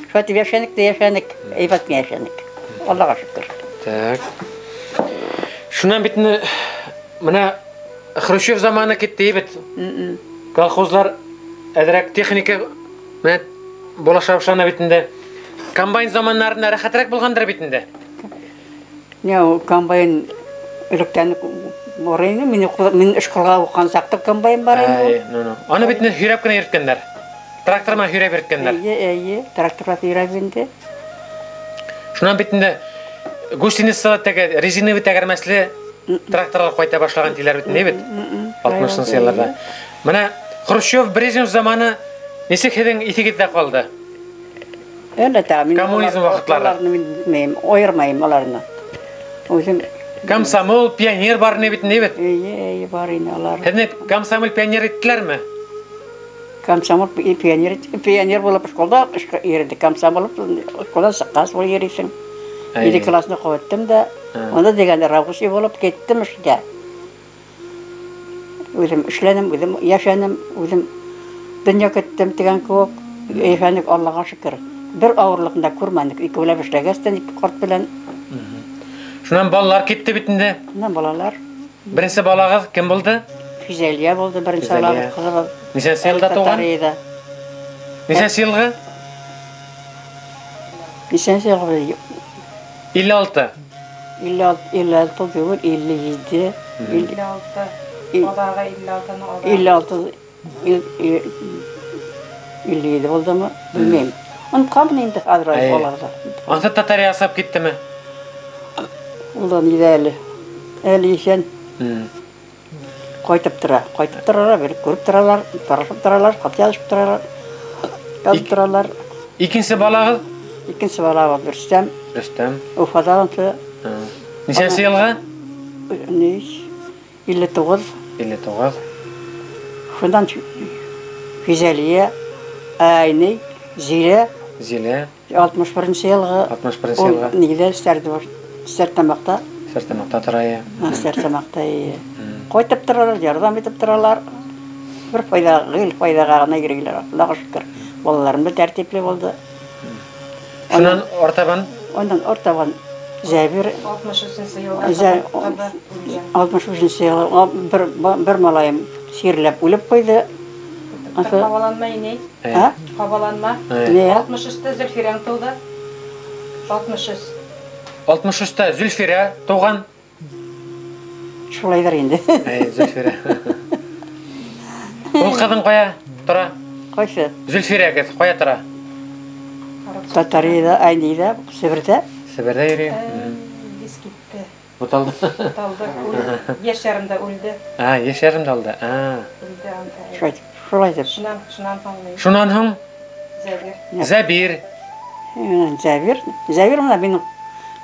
Шулай итеп йәшәнек тә йәшәнек, әйбәт кенә йәшәнек. Аллаға шөкөр. Так. Шунан бит инде менә Хрущев заманы китте бит. Колхозлар әҙерәк техника менә булаша башланы бит инде. Комбайн заманнарында рәхәтрәк булғандыр бит инде. Не, ул комбайн электән бар ине, мин эшколға уҡыған саҡта комбайн бар ине. Әй, ну, ну. Аны бит инде һөйрәп кенә йөрөткәндәр. Трактор менән һөйрәп йөрөткәндәр. Эйе, эйе, трактор менән һөйрәп инде. Шунан бит инде гусеницалы теге резиновый тәгәрмәсле тракторлар ҡайта башлаған тиләр бит инде бит. 60-нчы йылларҙа. Менә Хрущев, Брежнев заманы нисек һеҙҙең иҫегеҙҙә ҡалды? Әле тә, мин Коммунизм ваҡытлары. Уларны мин белмәйем, айырмайым уларны. Үҙем Комсомол, пионер бар ине бит инде бит. Эйе, эйе, бар ине улар. Һеҙҙе комсомол, пионер иттеләрме? Комсомол, пионер, пионер булып школда йөрөдө. Комсомол школдан сыҡҡас ул йөрөйһөң. Ете классны ҡабаттым да, унда дигәндә рабочий булып киттем эшкә. Үҙем эшләнем, үҙем йәшәнем, үҙем донъя көттөм тигән кеүек. Йәшәнек, Аллаға шөкөр. Бер ауырлыҡын да күрмәнек. Икәүләп эшләгәстән, ике ҡарт белән. Шунан балалар китте бит инде. Шунан балалар. Беренсе балағыҙ кем булды? Физәлиә булды, беренсе Физәлиә. балабыҙ, ҡыҙыбыҙ. Нисәнсе йылда тыуған? Татарияда. Нисәнсе йылғы? Нисәнсе йылғы? Илле алты. Илле алты, илле алты түгел, илле ете. Илле алты. Балаға илле алтыны алды. Илле алты, илле ете булдымы? Белмәйем. Онотҡанмын инде хәҙер балаларҙы. Ансы Татария асап киттеме? Ул да ниҙә әле? Әле иҫән. Ҡайтып тора, ҡайтып торалар, белеп күреп торалар, тарашып торалар, хат яҙышып торалар, язып торалар. Икенсе балағыҙ? Икенсе балабыҙ Рөстәм. Рөстәм. Уфаҙа ансы. Нисәнсе йылғы? Нис? Илле туғыҙ. Илле туғыҙ. Шундан Физәлиә, Айни, Зилә. Зилә. Алтмыш беренсе йылғы. Алтмыш беренсе йылғы. Ул нигеҙҙә Стәртамаҡта. Стәртамаҡта тора, иә. Стәртамаҡта, иә. Ҡайтып торалар, ярҙам итеп торалар. Бер файҙа, гел файҙаға ғына йөрөйләр, Аллаға шөкөр. Балаларым да тәртипле булды. Шунан артабан? Унан артабан Зәбир. Алтмыш өсөнсө йылға кабы үлгән. Алтмыш өсөнсө йылға бер малайым сирләп үлеп ҡуйҙы. Ҡабаланма, инәй. Ә? Ҡабаланма. Ни? Алтмыш өстә Зөлфирәң тыуҙы. Алтмыш өс. Алтмыш өстә Зөлфирә тыуған. Шулайҙыр инде. Әй, Зөлфирә. Ул ҡыҙың ҡая тора? Ҡайсы? Зөлфирә ҡыҙ ҡая тора? Татарияда, Айниҙа, Себерҙә. Себерҙә йөрөй. Вис китте. Буталды. Буталды. Йәш ярымда үлде. А, йәш ярымда үлде. А. Үлде анда. Шулай, шулай тип. Шунан, шунан һуң ни? Шунан һуң? Зәбир. Зәбир. Зәбир. Зәбир менә минең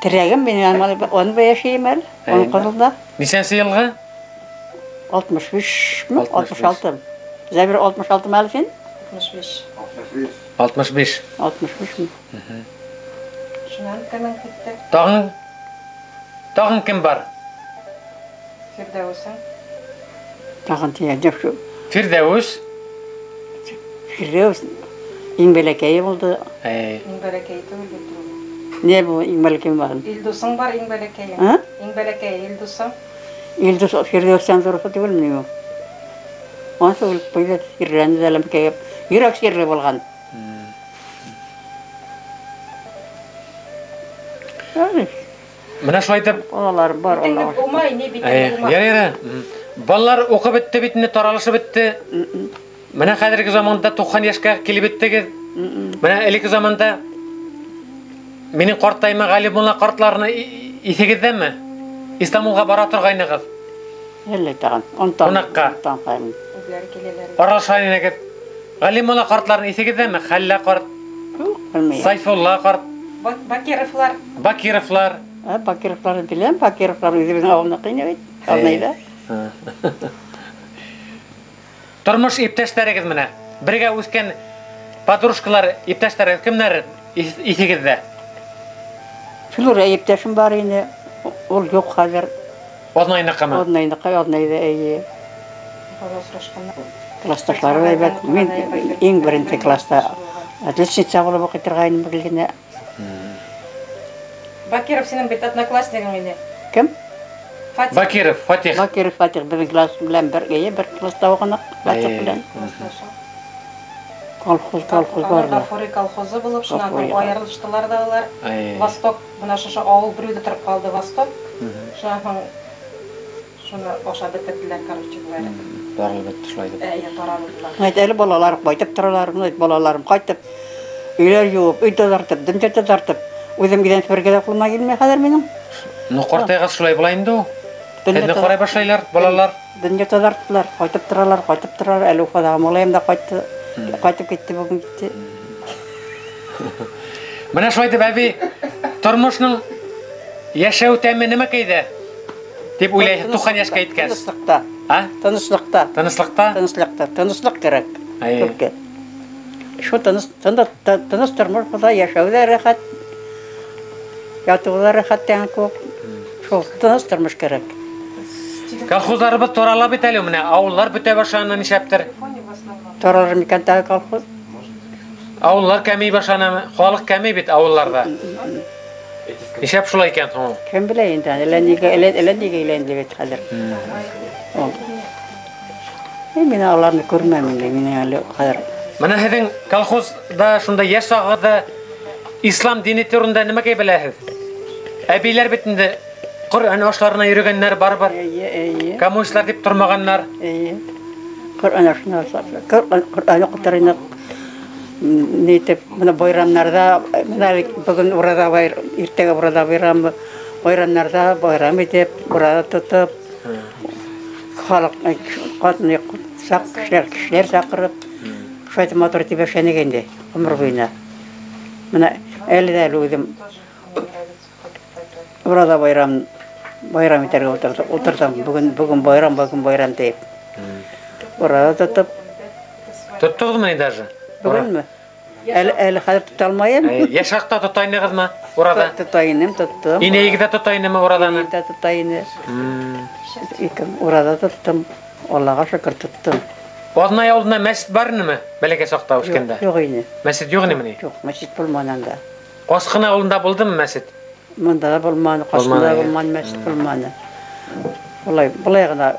терәгем, мин аны бая йәшәйем әле, оның ҡыҙында. Нисәнсе йылғы? Алтмыш бишме? Алтмыш алты. Зәбир алтмыш алтымы әле һин? 65. 65. 65 mi? Шунан кемең китте? Тағын кем бар? Фирдәүесең. Тағын тигән юҡ. Фирдәүес. Фирдәүес иң бәләкәйе булды. Иң бәләкәй түгел бит ул. Не бу иң бәләкәй бар? Илдусың бар иң бәләкәйе. Иң бәләкәй Илдусың. Илдус Фирдәүестән ҙурыһы түгелме ни ул? Ансы үлеп ҡуйҙы, сирләнде дә ләмкәйеп. Йөрәк сирле булған. Менә шулай итеп балалар бар, Аллаға. Умай, ни бит умай. Ярар. Балалар уҡып бөттө бит инде, таралышып бөттө. Менә хәҙерге заманда 90 йәшкә килеп бөттөгөҙ. Менә элекке заманда минең ҡартайма Ғәли мулла ҡартларны иҫегеҙҙәме? Истанбулға бара торғайнығыҙ. Әллә тағын. Ҡунаҡҡа. Аралаша инегеҙ. Ғәли мулла ҡартларын иҫегеҙҙәме? Хәллә ҡарт. Юҡ, белмәйем. Сайфулла ҡарт. Бакировлар. Бакировлар. Бакировларны беләм, Бакировлар үҙебеҙҙең ауылныҡы ине бит, Алнайҙа. Тормош иптәштәрегеҙ менән бергә үҫкән подружкалар, иптәштәрегеҙ кемдәр иҫегеҙҙә? Флюра иптәшем бар ине, ул юҡ хәҙер. Аҙнайныҡымы? Аҙнайныҡы, Аҙнайҙа, эйе. Класташлары әйбәт. Мин иң беренсе класста отличница булып уҡый торғайным бер генә. Бакиров синең бит однокласснигың ине. Кем? Фатих. Бакиров, Фатих. Бакиров Фатих беҙҙең класс белән бер, бер класста уҡыныҡ Фатих белән. Колхоз, колхоз бар. Гафури колхозы булып, шуннан соң айырылыштылар да алар. Восток, бына шушы ауыл бер үҙе тороп ҡалды, Восток. Шуннан һуң шуны ашап бөтөрҙөләр, короче говоря. Таралып бөттө шулай итеп. Әйе, таралдылар. Әйт, әле балалар ҡайтып торалар, әйт, балаларым ҡайтып, өйләр йыуып, өй таҙартып, донъя таҙартып, үҙем киҙән бергә лә ҡулыма килмәй хәҙер минең. Ну, ҡартайғас шулай була инде ул. Һеҙҙе ҡарай башлайлар балалар. Донъя таҙарттылар, ҡайтып торалар, ҡайтып торалар. Әле Уфаҙағы малайым да ҡайтты, ҡайтып китте, бөгөн китте. Менә шулай итеп, әбей, тормошның йәшәү тәме нәмәкәйҙә тип уйлайһың 90 йәшкә еткәс? Тыныслыҡта. А? Тыныслыҡта. Тыныслыҡта? Тыныслыҡта. Тыныслыҡ кәрәк. Күпкә. Шул тыныс тормош булһа, йәшәү ҙә рәхәт, ятыуы ҙа рәхәт тигән кеүек. Шул тыныс тормош кәрәк. Колхозларыбыҙ тарала бит әле, менә ауыллар бөтә башланы нишләптер. Таралыр микән тағы колхоз? Ауыллар кәмей башланы, халыҡ кәмей бит ауылларҙа. Нишләп шулай икән һуң ул? Кем белә инде, әллә нигә, әллә нигә әйләнде бит хәҙер. Ул. Мин аларны күрмәм инде, мин әле хәҙер. Менә һеҙҙең колхозда шунда йәш сағығыҙҙа ислам дине турында нимәкәй беләһеҙ? Әбейләр бит инде Ҡөрьән ашларына йөрөгәннәр барыбер. Эйе, эйе. Коммунистлар тип тормағаннар. Эйе. Ҡөрьән ашына, Ҡөрьән уҡытыр инек. Ни итеп, бына байрамнарҙа, бына бөгөн ураҙа байрам, иртәгә ураҙа байрамы, байрамнарҙа байрам итеп, ураҙа тотоп, халыҡ, ҡатын, саҡ кешеләр, кешеләр саҡырып, шулай итеп матур итеп йәшәнек инде ғүмер буйына. Бына әле ҙә әле үҙем ураҙа байрам, байрам итергә ултырҙым. Бөгөн, бөгөн байрам, бөгөн байрам тип. Ураҙа тотоп. Тоттоғоҙмо ни даже? Бөгөнмө? Әле хәҙер тота алмайым. Йәш саҡта тота инегеҙме ураҙа? Тота инем, тоттом. Инәйегеҙ ҙә тота инеме ураҙаны? Инәй ҙә тота ине. Ике ураҙа тоттом. Аллаға шөкөр тоттом. Аҙнай ауылында мәсет бар инеме? Бәләкәй саҡта үҫкәндә? Юҡ, юҡ ине. Мәсет юҡ инеме ни? Юҡ, мәсет булманы анда. Ҡасҡын ауылында булдымы мәсет? Мында ла булманы, Ҡасҡында Булманы, булманы, мәсет булманы. Улай, былай ғына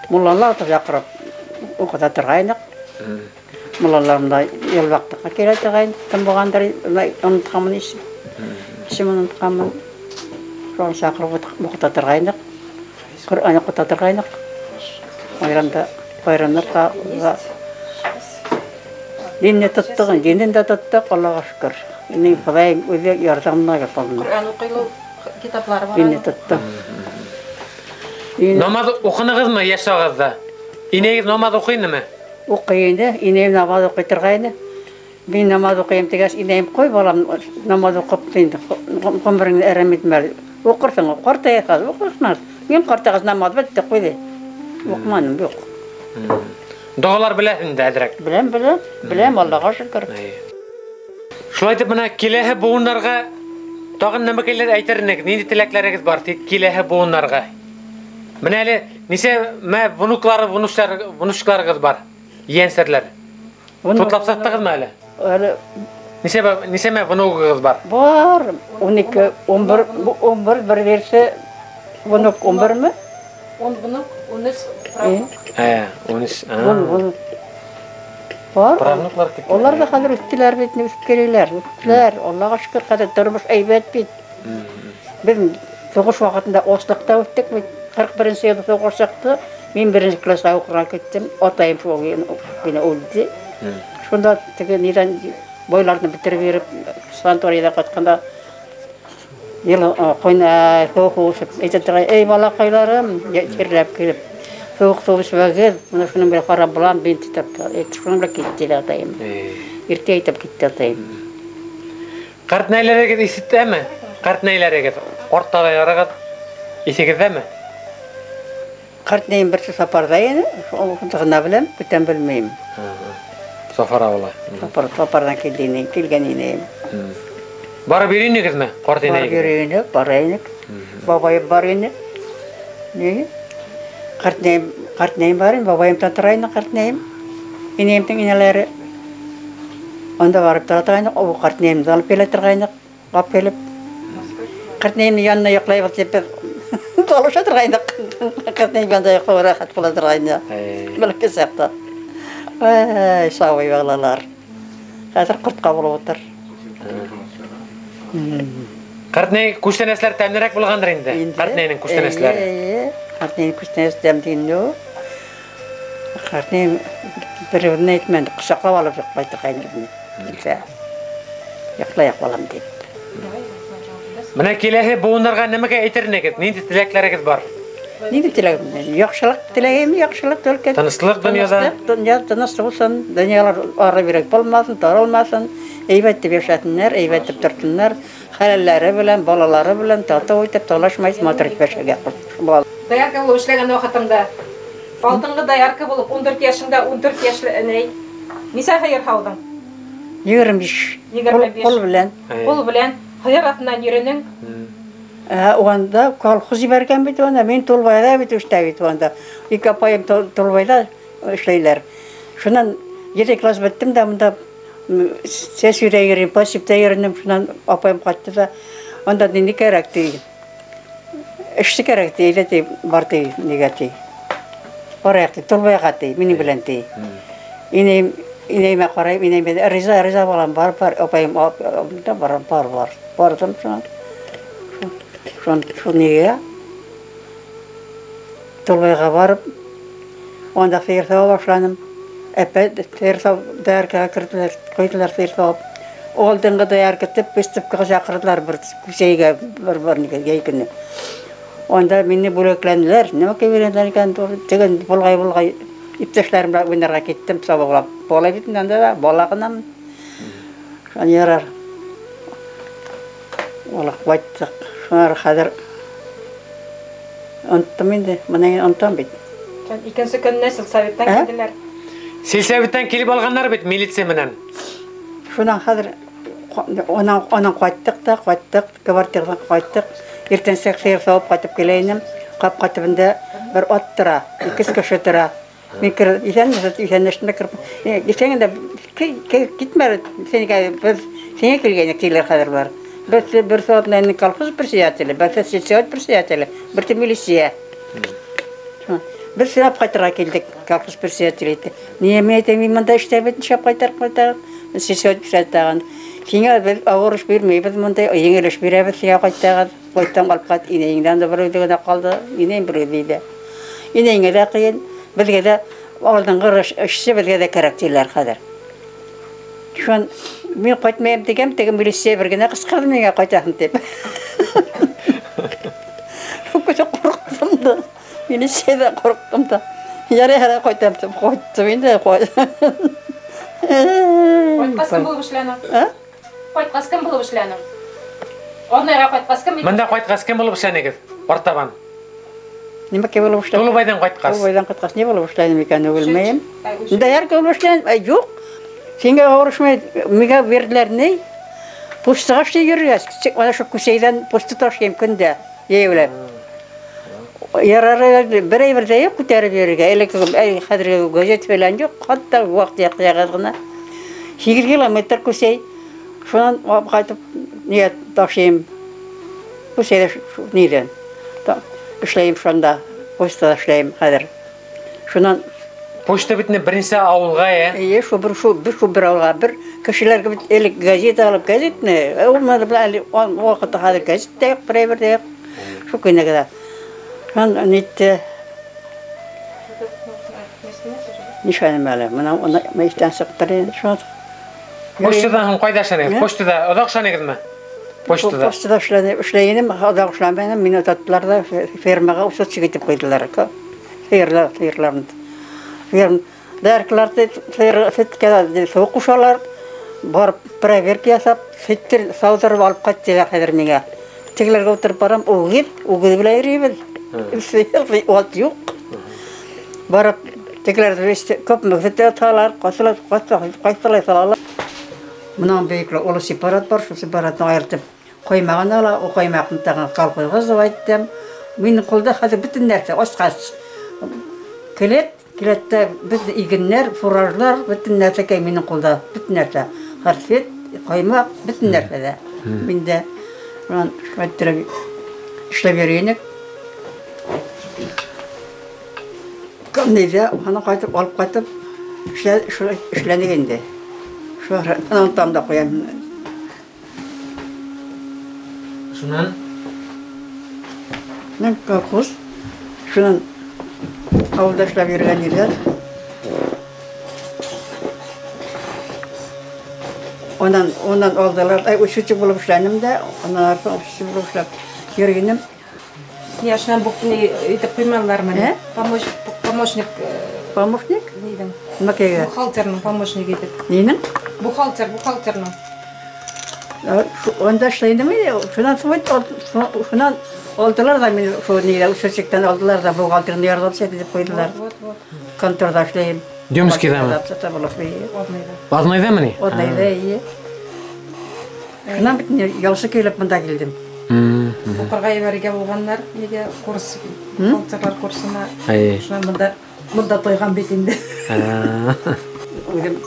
муллалар ҙа саҡырып уҡыта торғайныҡ. Муллалар мында йылбаҡтыҡҡа килә торғайны, кем булғандыр, онотҡанмын исем. Исемен онотҡанмын. Шулар саҡырып уҡыта торғайныҡ. Ҡөрьән уҡыта торғайныҡ. Байрамда, байрамдарға динне тоттоҡ, динен дә тоттоҡ, Аллаға шөкөр. Минең Хоҙайым үҙе ярҙамына япалны. Ҡөрьән уҡыйлы китаплары бар. Динне тоттоҡ. Намаҙ уҡынығыҙмы йәш сағығыҙҙа? Инәйегеҙ намаҙ уҡый инеме? Уҡый ине, инәйем намаҙ уҡый торғайны. Мин намаҙ уҡыйым тигәс, инәйем ҡуй балам, намаҙ уҡып инде, ғүмереңде әрәм итмә әле. Уҡырһың, ҡартаяһың, уҡырһың. Мин ҡартайғас намаҙ бөттө, ҡуйҙы. Уҡманым, юҡ. Доғалар беләһең инде әҙерәк. Беләм, беләм. Беләм, Аллаға шөкөр. Шулай итеп менә киләһе быуыннарға тағын нәмәкәйләр әйтер инек, нинди теләкләрегеҙ бар киләһе быуыннарға? Менә әле нисә мә внуклары, внучкаларығыҙ бар? Ейәнсәрләр. Тутлап сыҡтығыҙмы әле? Әле нисә мә внугығыҙ бар? Бар, 12, 11, 11 бер берсе внук 11-ме? 10 внук, 13 правнук. 13. 10 Бар. Правнуклар китте. Улар да хәҙер үҫтеләр бит, үҫеп киләләр. Үҫтеләр. Аллаға шөкөр, хәҙер тормош әйбәт бит. Беҙ һуғыш ваҡытында аслыҡта үҫтек бит. 41-нсе йылда һуғыш сыҡты. Мин беренсе класска уҡырға киттем. Атайым шул генә үлде. Шунда теге нидән бойларны бөтөрөп йөрөп, санаторийҙа ҡайтҡанда йыл ҡойна һыуыҡ һыу әйтә торған, эй балаҡайларым, тирләп килеп, һыуыҡ һыу эсмәгеҙ, мына шуның белән харап булам, бинт итеп, шуның белән китте лә атайым. Иртә әйтеп китте атайым. Ҡартнәйләрегеҙ ишетәме? Ҡартнәйләрегеҙ, ҡарталарығыҙ иҫегеҙҙәме? Ҡартнәйем берсе сапарҙа ине, ул ғына беләм, бүтән белмәйем. Сафар ауылы. Сапарҙан килде ине, килгән инем. Барып йөрөйнөгөҙмө, ҡарт инәйегеҙ? Барып йөрөйнөк, бара инек. Бабайым бар ине. Ни? Ҡартнәйем бар ине, бабайым тора ине, ҡартнәйем. Инәйемдең инәләре. Унда барып тора торғайныҡ, ул ҡартнәйемде алып килә торғайныҡ, алып килеп. Ҡартнәйемдең янына йоҡлайбыҙ тип беҙ талаша торғайныҡ. Ҡартнәйем янында йоҡлау рәхәт була торғайны. Бәләкәй саҡта. Ай, сабый балалар. Хәҙер ҡортҡа булып ултыр. Ҡартнәй күстәнәсләр тәмлерәк булғандыр инде. Ҡартнәйнең күстәнәсләре. Эйе, ҡартнәйнең күстәнәсе тәмле инде ул. Ҡартнәй бер-беренә әйтмәне, ҡосаҡлап алып йоҡлай торғайны беҙҙе. Килсә, йоҡлайыҡ балам тип. Менә киләһе быуындарға нәмәгә әйтер инегеҙ? Ниндәй теләктәрегеҙ бар? Ниндәй теләгем? Яҡшылыҡ теләгем, яҡшылыҡ только. Тыныслыҡ донъяда. Тыныслыҡ, донъя тыныс булсын, донъялар ары бирәк булмаһын, таралмаһын, әйбәт итеп яшәһеннәр, әйбәт итеп торһоннар, хәләлләре белән, балалары белән татыу итеп, талашмай, матур итеп яшәргә була. Доярка булып эшләгән ваҡытымда, алтынғы доярка булып, 14 йәшендә, 14 йәшле инәй. Нисә һыйыр һауҙың? 25. 25. Ҡул белән. Ҡул белән һыйыр артынан йөрөнөң. Уанда колхоз ебәргән бит унда, мин Тулбайҙа бит эшләй бит унда. Ике апайым Тулбайҙа эшләйләр. Шунан 7 класс бөттөм дә монда сәсүрә йөрөйм, пасипта йөрөнөм. Шунан апайым ҡайтты да, унда ниндәй кәрәк ти? Эшсе кәрәк ти, әйҙә ти, бар ти, нигә ти. Барайыҡ ти, Тулбайға ти, минең белән ти. Инәйем, инәйемә ҡарайым, инәйем әйтә, риза, риза балам, бар, бар, апайым, да, барам, бар, бар. Барҙым шунан. Шун, шул нигә? Тулбайға барып, унда һыйыр һауа башланым. Әпә һыйыр һауып, дояркаға керҙеләр, ҡуйҙылар һыйыр һауып. Алдынғы доярка тип выставкаға саҡырҙылар бер күсәйгә, бер бер нигә, йәй көнө. Унда мине бүләкләнеләр. Нимә бирәләр икән? Теген булғай-булғай иптәшләрем белән уйнарға киттем, сабаҡлап. Бала бит инде анда да, бала ғынамын. Шуны ярар. Улар ҡайттыҡ. Шунар хәҙер оноттом инде, бына онотам бит. Икенсе көнөнә сельсоветтан Ә? килделәр. Сельсоветтан килеп алғандар бит милиция менән. Шунан хәҙер онан ҡайттыҡ та, ҡайттыҡ, квартирадан ҡайттыҡ. Иртәнсәк һыйыр һауып ҡайтып килә инем. Ҡапҡа төбөндә бер ат тора, ике кеше тора. Мин кереп, иҫәнмеһеҙ, иҫәнләштем дә кереп, иҫән дә, китмә, синегә беҙ сиңә килгәйнек тиләр хәҙер былар. Бер бер сәғәт менән колхоз председателе, бер сельсовет председателе, бер милиция. Бер сынап ҡайтырға килдек, колхоз председателе әйтте. Ниңә мин әйтәм, мин бында эшләп бит, нишләп ҡайтарып ҡайтарып? Сельсовет председателе тағын. Һиңә беҙ ауыр эш бирмәйбеҙ, бындай еңел эш бирәбеҙ, һиңә ҡайтағыҙ. Ҡайтам алып ҡайт, инәйеңдән дә бер үҙе генә ҡалды, инәйем бер үҙе өйҙә. Инәйеңә лә ҡыйын, беҙгә лә алдынғы эшсе беҙгә лә кәрәк тиләр хәҙер. Шунан мин ҡайтмайым тигәм, теге милиция бер генә ҡысҡырҙы миңә ҡайтаһың тип. Шул көсө ҡурҡтым да, милицияҙән ҡурҡтым да. Ярай, ярай ҡайтам тип ҡайттым инде. Ҡайтҡас кем булып эшләнең? Ә? Ҡайтҡас кем булып эшләнең? Аҙнайға ҡайтҡас кем? Бында ҡайтҡас кем булып эшләнегеҙ? Артабан. Нимәкәй булып эшләдем? Тулыбайҙан ҡайтҡас. Тулыбайҙан ҡайтҡас ни булып эшләнем икән, белмәйем. Доярка булып эшләнем. Юҡ. Сиңә ауырышмай, миңә бирҙеләр ни? Почтаға эшләй йөрөргә. Ана шул Күсәйҙән почта ташыйым көндә, йәйәүләп. Ярар, бер әйбер ҙә юҡ күтәреп йөрөргә. Элек хәҙер газет фәлән юҡ, хатта ваҡ-төйәк ҡағыҙ ғына. 8 километр Күсәй. Шунан алып ҡайтып, ни ташыйым. Күсәйҙә ниҙән? Эшләйем шунда, почтала эшләйем хәҙер. Шунан почта бит инде беренсе ауылға, ә? Эйе, шул бер, шул бер, шул бер ауылға. Бер кешеләргә бит элек газета алып, газетны, ул менә әле ул ваҡытта хәҙер газет тә юҡ, бер әйбер ҙә юҡ. Шул көнә генә. Шунан нитте. Нишләнем әле? Бына уны мәйеттән сыҡтыр инде шунан. Почтадан һуң ҡайҙа эшләнегеҙ? Ә? Почтада оҙаҡ эшләнегеҙме? Почтада. Почтада эшләйенем, оҙаҡ эшләмәнем, мине оҙаттылар ҙа фермаға учетчик итеп ҡуйҙылар. Ферма, фермаларны. Ферм, дояркаларҙы һөткә һыу ҡушалар, барып проверка яһап, һөттөр сауҙырып алып ҡайт тиҙәр хәҙер миңә. Тегеләргә ултырып барам, үгеҙ, үгеҙ белән йөрөйбөҙ. Ат юҡ. Барып тегеләрҙе күпме һөт яталар, ҡайсылай, ҡайсылай, ҡайсылай салалар. Бынан бейекле оло сепарат бар, шул сепаратны айыртып ҡоймағын ала, ул ҡоймаҡны тағын колхозға зывайттым. Минең ҡулда хәҙер бөтөн нәрсә, асҡас. Келәт, келәттә бөтөн игеннәр, фуражлар, бөтөн нәрсәкәй минең ҡулда, бөтөн нәрсә. Хәрфет, ҡоймаҡ, бөтөн нәрсә ҙә. Миндә шунан шулай иттереп эшләп йөрөй инек. Нейҙә, аны ҡайтып, алып ҡайтып, шулай эшләнек инде. Шулай онотам да ҡуям. Шунан? Мин колхоз. Шунан ауылда эшләп йөрөгән ерҙәр. Онан, онан алдылар. Ай, учетчик булып эшләнем дә, онан артыҡ учетчик булып эшләп йөрөгәнем. Я шунан бу ни итеп ҡуйманылармы? Ә? Помощник, Помощник? Ниҙең? Нимәкәйгә? Бухгалтерның помощник итеп. Нинең? Бухгалтер, бухгалтерның. Унда эшләй инем инде. Шунан соң бит, шунан алдылар ҙа мине шул нигә, учетчиктан алдылар ҙа бухгалтерны ярҙамсы итеп ҡуйҙылар. Вот, вот. Конторҙа эшләйем. Демскийҙамы? Ярҙамсы булып, эйе. Однайҙа. Однайҙамы ни? Однайҙа, эйе. Шунан бит инде ялсы килеп бында килдем. Уҡырға ебәрергә булғандар, нигә курс, бухгалтерлар курсына. Әйе. Шунан бында тойған бит инде. Үҙем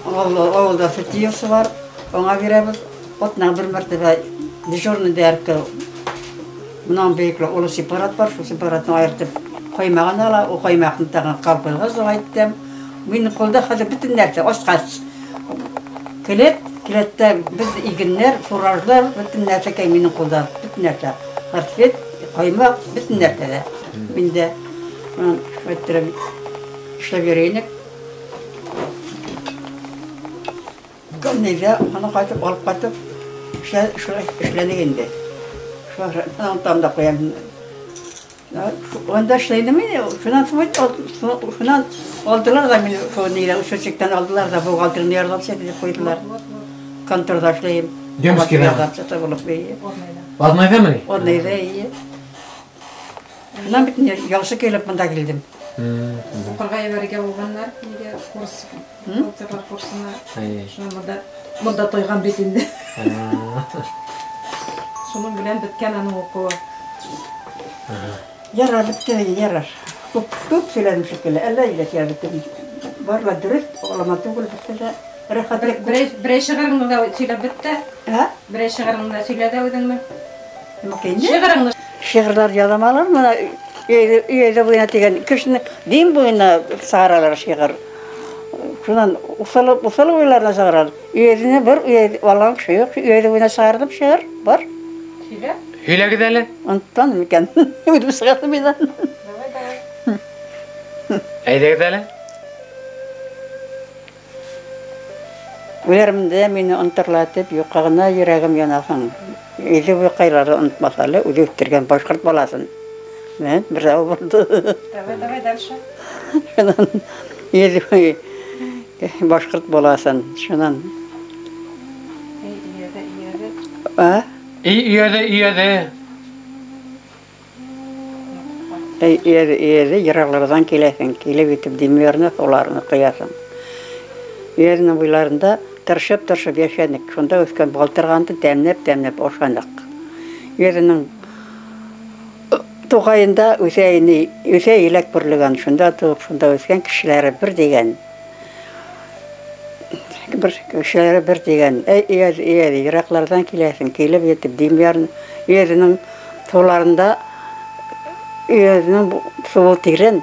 ауылда һөт йыйыусы бар, уңа бирәбеҙ. Атна бер мәртәбә дежурный доярка. Бынан бейекле оло сепарат бар, шул сепаратны айыртып ҡоймағын ала, ул ҡоймаҡны тағын колхозға зывайттым. Минең ҡулда хәҙер бөтөн нәрсә, асҡас. Келәт, келәттә беҙ игеннәр, фуражлар, бөтөн нәрсәкәй минең ҡулда, бөтөн нәрсә. Хәрфет, ҡоймаҡ, бөтөн нәрсә ҙә. Миндә шунан шулай иттереп эшләп йөрөй инек. Нейҙә, аны ҡайтып, алып ҡайтып, шулай эшләнек инде. Шулай онотам да ҡуям. Унда эшләйем инде, шунан соң бит, шунан алдылар ҙа мине шул нигә, учетчиктан алдылар ҙа бухгалтерны ярҙамсы итеп ҡуйҙылар. Конторҙа эшләйем. Демскийҙамы? Ярҙамсы булып, эйе. Однайҙамы ни? Однайҙа, эйе. Шунан бит инде ялсы килеп бында килдем. Уҡырға ебәрергә булғандар, нигә курс, бухгалтерлар курсына. Әйе. Шунан бында тойған бит инде. Шуның белән бөткән аның уҡыуы. Ярар, бөттө, ярар. Күп, күп һөйләнем шикелле. Әллә илә һөйләнеп бөттөм. Бар ла дөрөҫ, олама түгел, бөттө лә. Рәхәтлек күп. Берәй шиғырыңды ла һөйләп бөттө. Ә? Берәй шиғырыңды ла һөйлә ҙә үҙеңдең. Нимәкәй инде? Шиғырыңды. Шиғырҙар яҙам алар, бына өйҙә буйына тигән кешене дин буйына сығаралар шиғыр. Шунан уҫалы уйларына сығаралар. Өйҙә бер өйҙә алған кеше юҡ, өйҙә буйына сығарҙым шиғыр бар. Һөйлә. Һөйләгеҙ әле. Онотҡаным икән. Үҙем сығарҙым инде. Давай, давай. Әйҙәгеҙ әле. Үләрмдә мине онторлатып, юҡҡа ғына йөрәгем янаһын. Үҙе буйҡайлары онотмаҫ әле, үҙе үҫтергән башҡорт балаһын. Мен бер ҙә булды. Давай, давай дальше. Шунан үҙе башҡорт балаһын, шунан. Эй, өйәҙе, өйәҙе. А? Эй, өйәҙе, өйәҙе. Өйәҙе йыраҡларҙан киләһең, килеп итеп Димиярны һыуларını ҡояһың. Өйәҙенең буйларында тырышып-тырышып йәшәнек. Шунда үҫкән балтырғанды тәмләп-тәмләп ашаныҡ. Өйәҙенең туғайында үҫә ине, үҫә еләк бөрлөгән. Шунда тыуып, шунда үҫкән кешеләре бер дигән. Бер кешеләре бер дигән. Әй, өйәҙе, өйәҙе, йыраҡларҙан киләһең, килеп етеп Димиярны өйәҙенең һыуларында өйәҙенең суы тирән,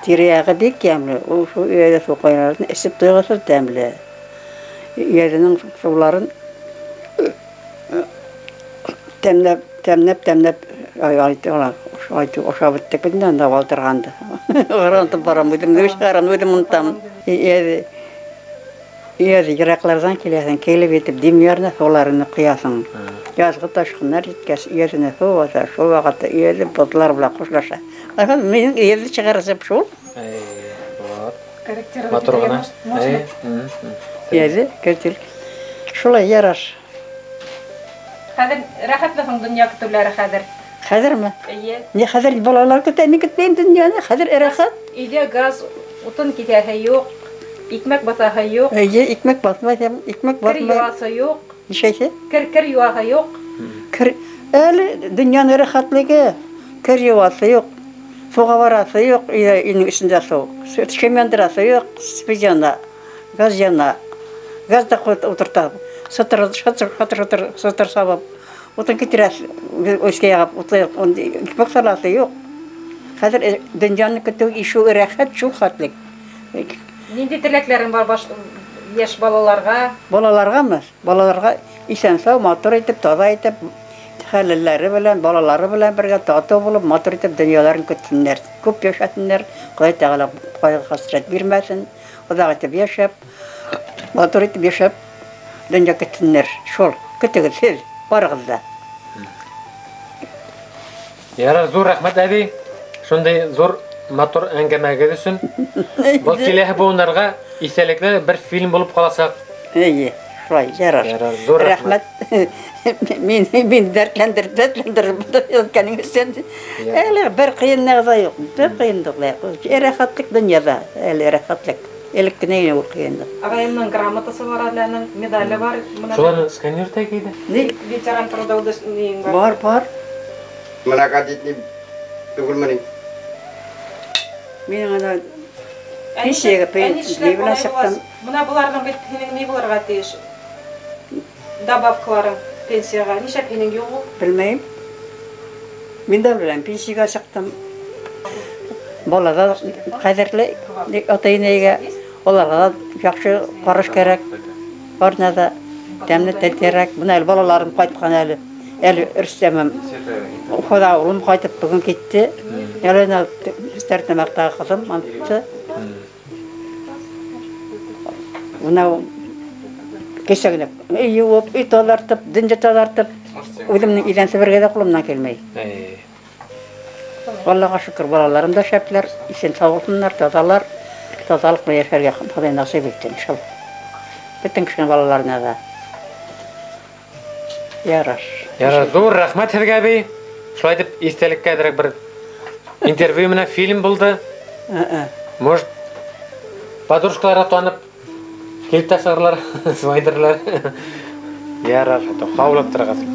тирә-яғы бик йәмле. Ул шул өйәҙе һыу ҡоймаларын эсеп туйғыһыҙ тәмле. Өйәҙенең һыуларын тәмләп, тәмләп, тәмләп, ай, ай, ай, ай, ашап бөттөк бит инде анда балтырғанды. Онотоп барам, үҙем дә сығарам, үҙем онотам. Өйәҙе, өйәҙе йыраҡларҙан киләһең, килеп етеп Димиярны һыуларını ҡояһың. Язғы ташҡыннар еткәс, өйәҙенә һыу баҫа, шул ваҡытта өйәҙе боҙлар белән хушлаша. Аһа, минең өйәҙе сығарып шул. Эй, вот. Корректировать Матур итергә ғына. можно? Эй, Өйәҙе, көтөл. Шулай яраш. Хәҙер рәхәтме һуң донъя көтөүләре хәҙер? Хәҙерме? Эйе. Ни хәҙер балалар көтә, мин көтмәйем донъяны, хәҙер рәхәт. Өйҙә газ, утын киҫәһе юҡ, икмәк баҫаһы юҡ. Эйе, икмәк баҫмай, икмәк Кер баҫмай. юаһы юҡ. Нисәйһе? Кер юаһы юҡ. Кер, әле донъяның рәхәтлеге. Кер юаһы юҡ. Һыуға бараһы юҡ, өйҙә, өйҙөң эсендә һыу. Шем яндыраһы юҡ, спид яна, газ яна. Газ да ҡуйып ултырта. Сытыр, сытыр, сытыр, сытыр, сытыр сабып. Утын китерәһе, өскә яғып, уты, икмәк салаһы юҡ. Хәҙер донъяны көтөү ишеү рәхәт шул хәтлек. Ниндәй теләкләрең бар йәш балаларға? Балаларғамы? Балаларға иҫән-һау, матур итеп, таҙа итеп, хәлелләре белән, балалары белән бергә татыу булып, матур итеп донъяларын көтһөннәр. Күп йәшәһеннәр, Хоҙай Тәғәлә ҡайғы-хәсрәт бирмәһен, оҙаҡ итеп йәшәп, матур итеп йәшәп, донъя көтһөннәр. Шул, көтөгөҙ һеҙ, барығыҙ ҙа. Ярар, ҙур рәхмәт, әбей. Шундай ҙур матур әңгәмәгеҙ өсөн. Был киләһе быуындарға иҫтәлекле бер фильм булып ҡаласаҡ. Эйе, шулай, ярар. Ярар, ҙур рәхмәт. Рәхмәт. Мин дәртләндереп, дәртләндереп йөткәнең өсөн. Әле бер ҡыйынлыҡ та юҡ, бер ҡыйынлыҡ та юҡ. Рәхәтлек донъяла, әле рәхәтлек. Элек кенә ине ул ҡыйынлыҡ. Ағайымдың грамотасы бар әле, аның медале бар. Мына Шуларны сканер тәкәйҙе. Ни? Ветеран труда нейең бар? Бар, бар. Многодетный түгелме ни? Минең ана пенсияға Әни ни белән сыҡтым. Бына быларҙың бит һинең ни булырға тейеш? Добавкаларың пенсияға. Нишләп һинең юҡ ул? Белмәйем. Мин дә беләм, пенсияға сыҡтым. Балаға ҡәҙерле ата-инәгә, уларға ла яҡшы ҡараш кәрәк. Барына да тәмле тел кәрәк. Бына әле балаларым ҡайтҡан әле. Әле Рөстәмем, Уфала улым ҡайтып бөгөн китте. Әле ана Стәрлетамаҡтағы ҡыҙым антты. Бына кисә генә өй йыуып, өй таҙартып, донъя таҙартып, үҙемдең иҙән себергә ҙә ҡулымдан килмәй. Аллаға шөкөр, балаларым да шәпләр, иҫән һау булһыннар, таҙалар. Таҙалыҡ менән йәшәргә Хоҙай насип итһен, шул. Бөтөн кешенең балаларына да. Ярар. Ярар, ҙур рәхмәт һеҙгә, әбей. Шулай итеп, иҫтәлеккә әҙерәк бер интервью менән фильм булды. Может, подружкаларға танып, килеп тә сығырлар, звайдырлар. Ярар, һау булып торығыҙ.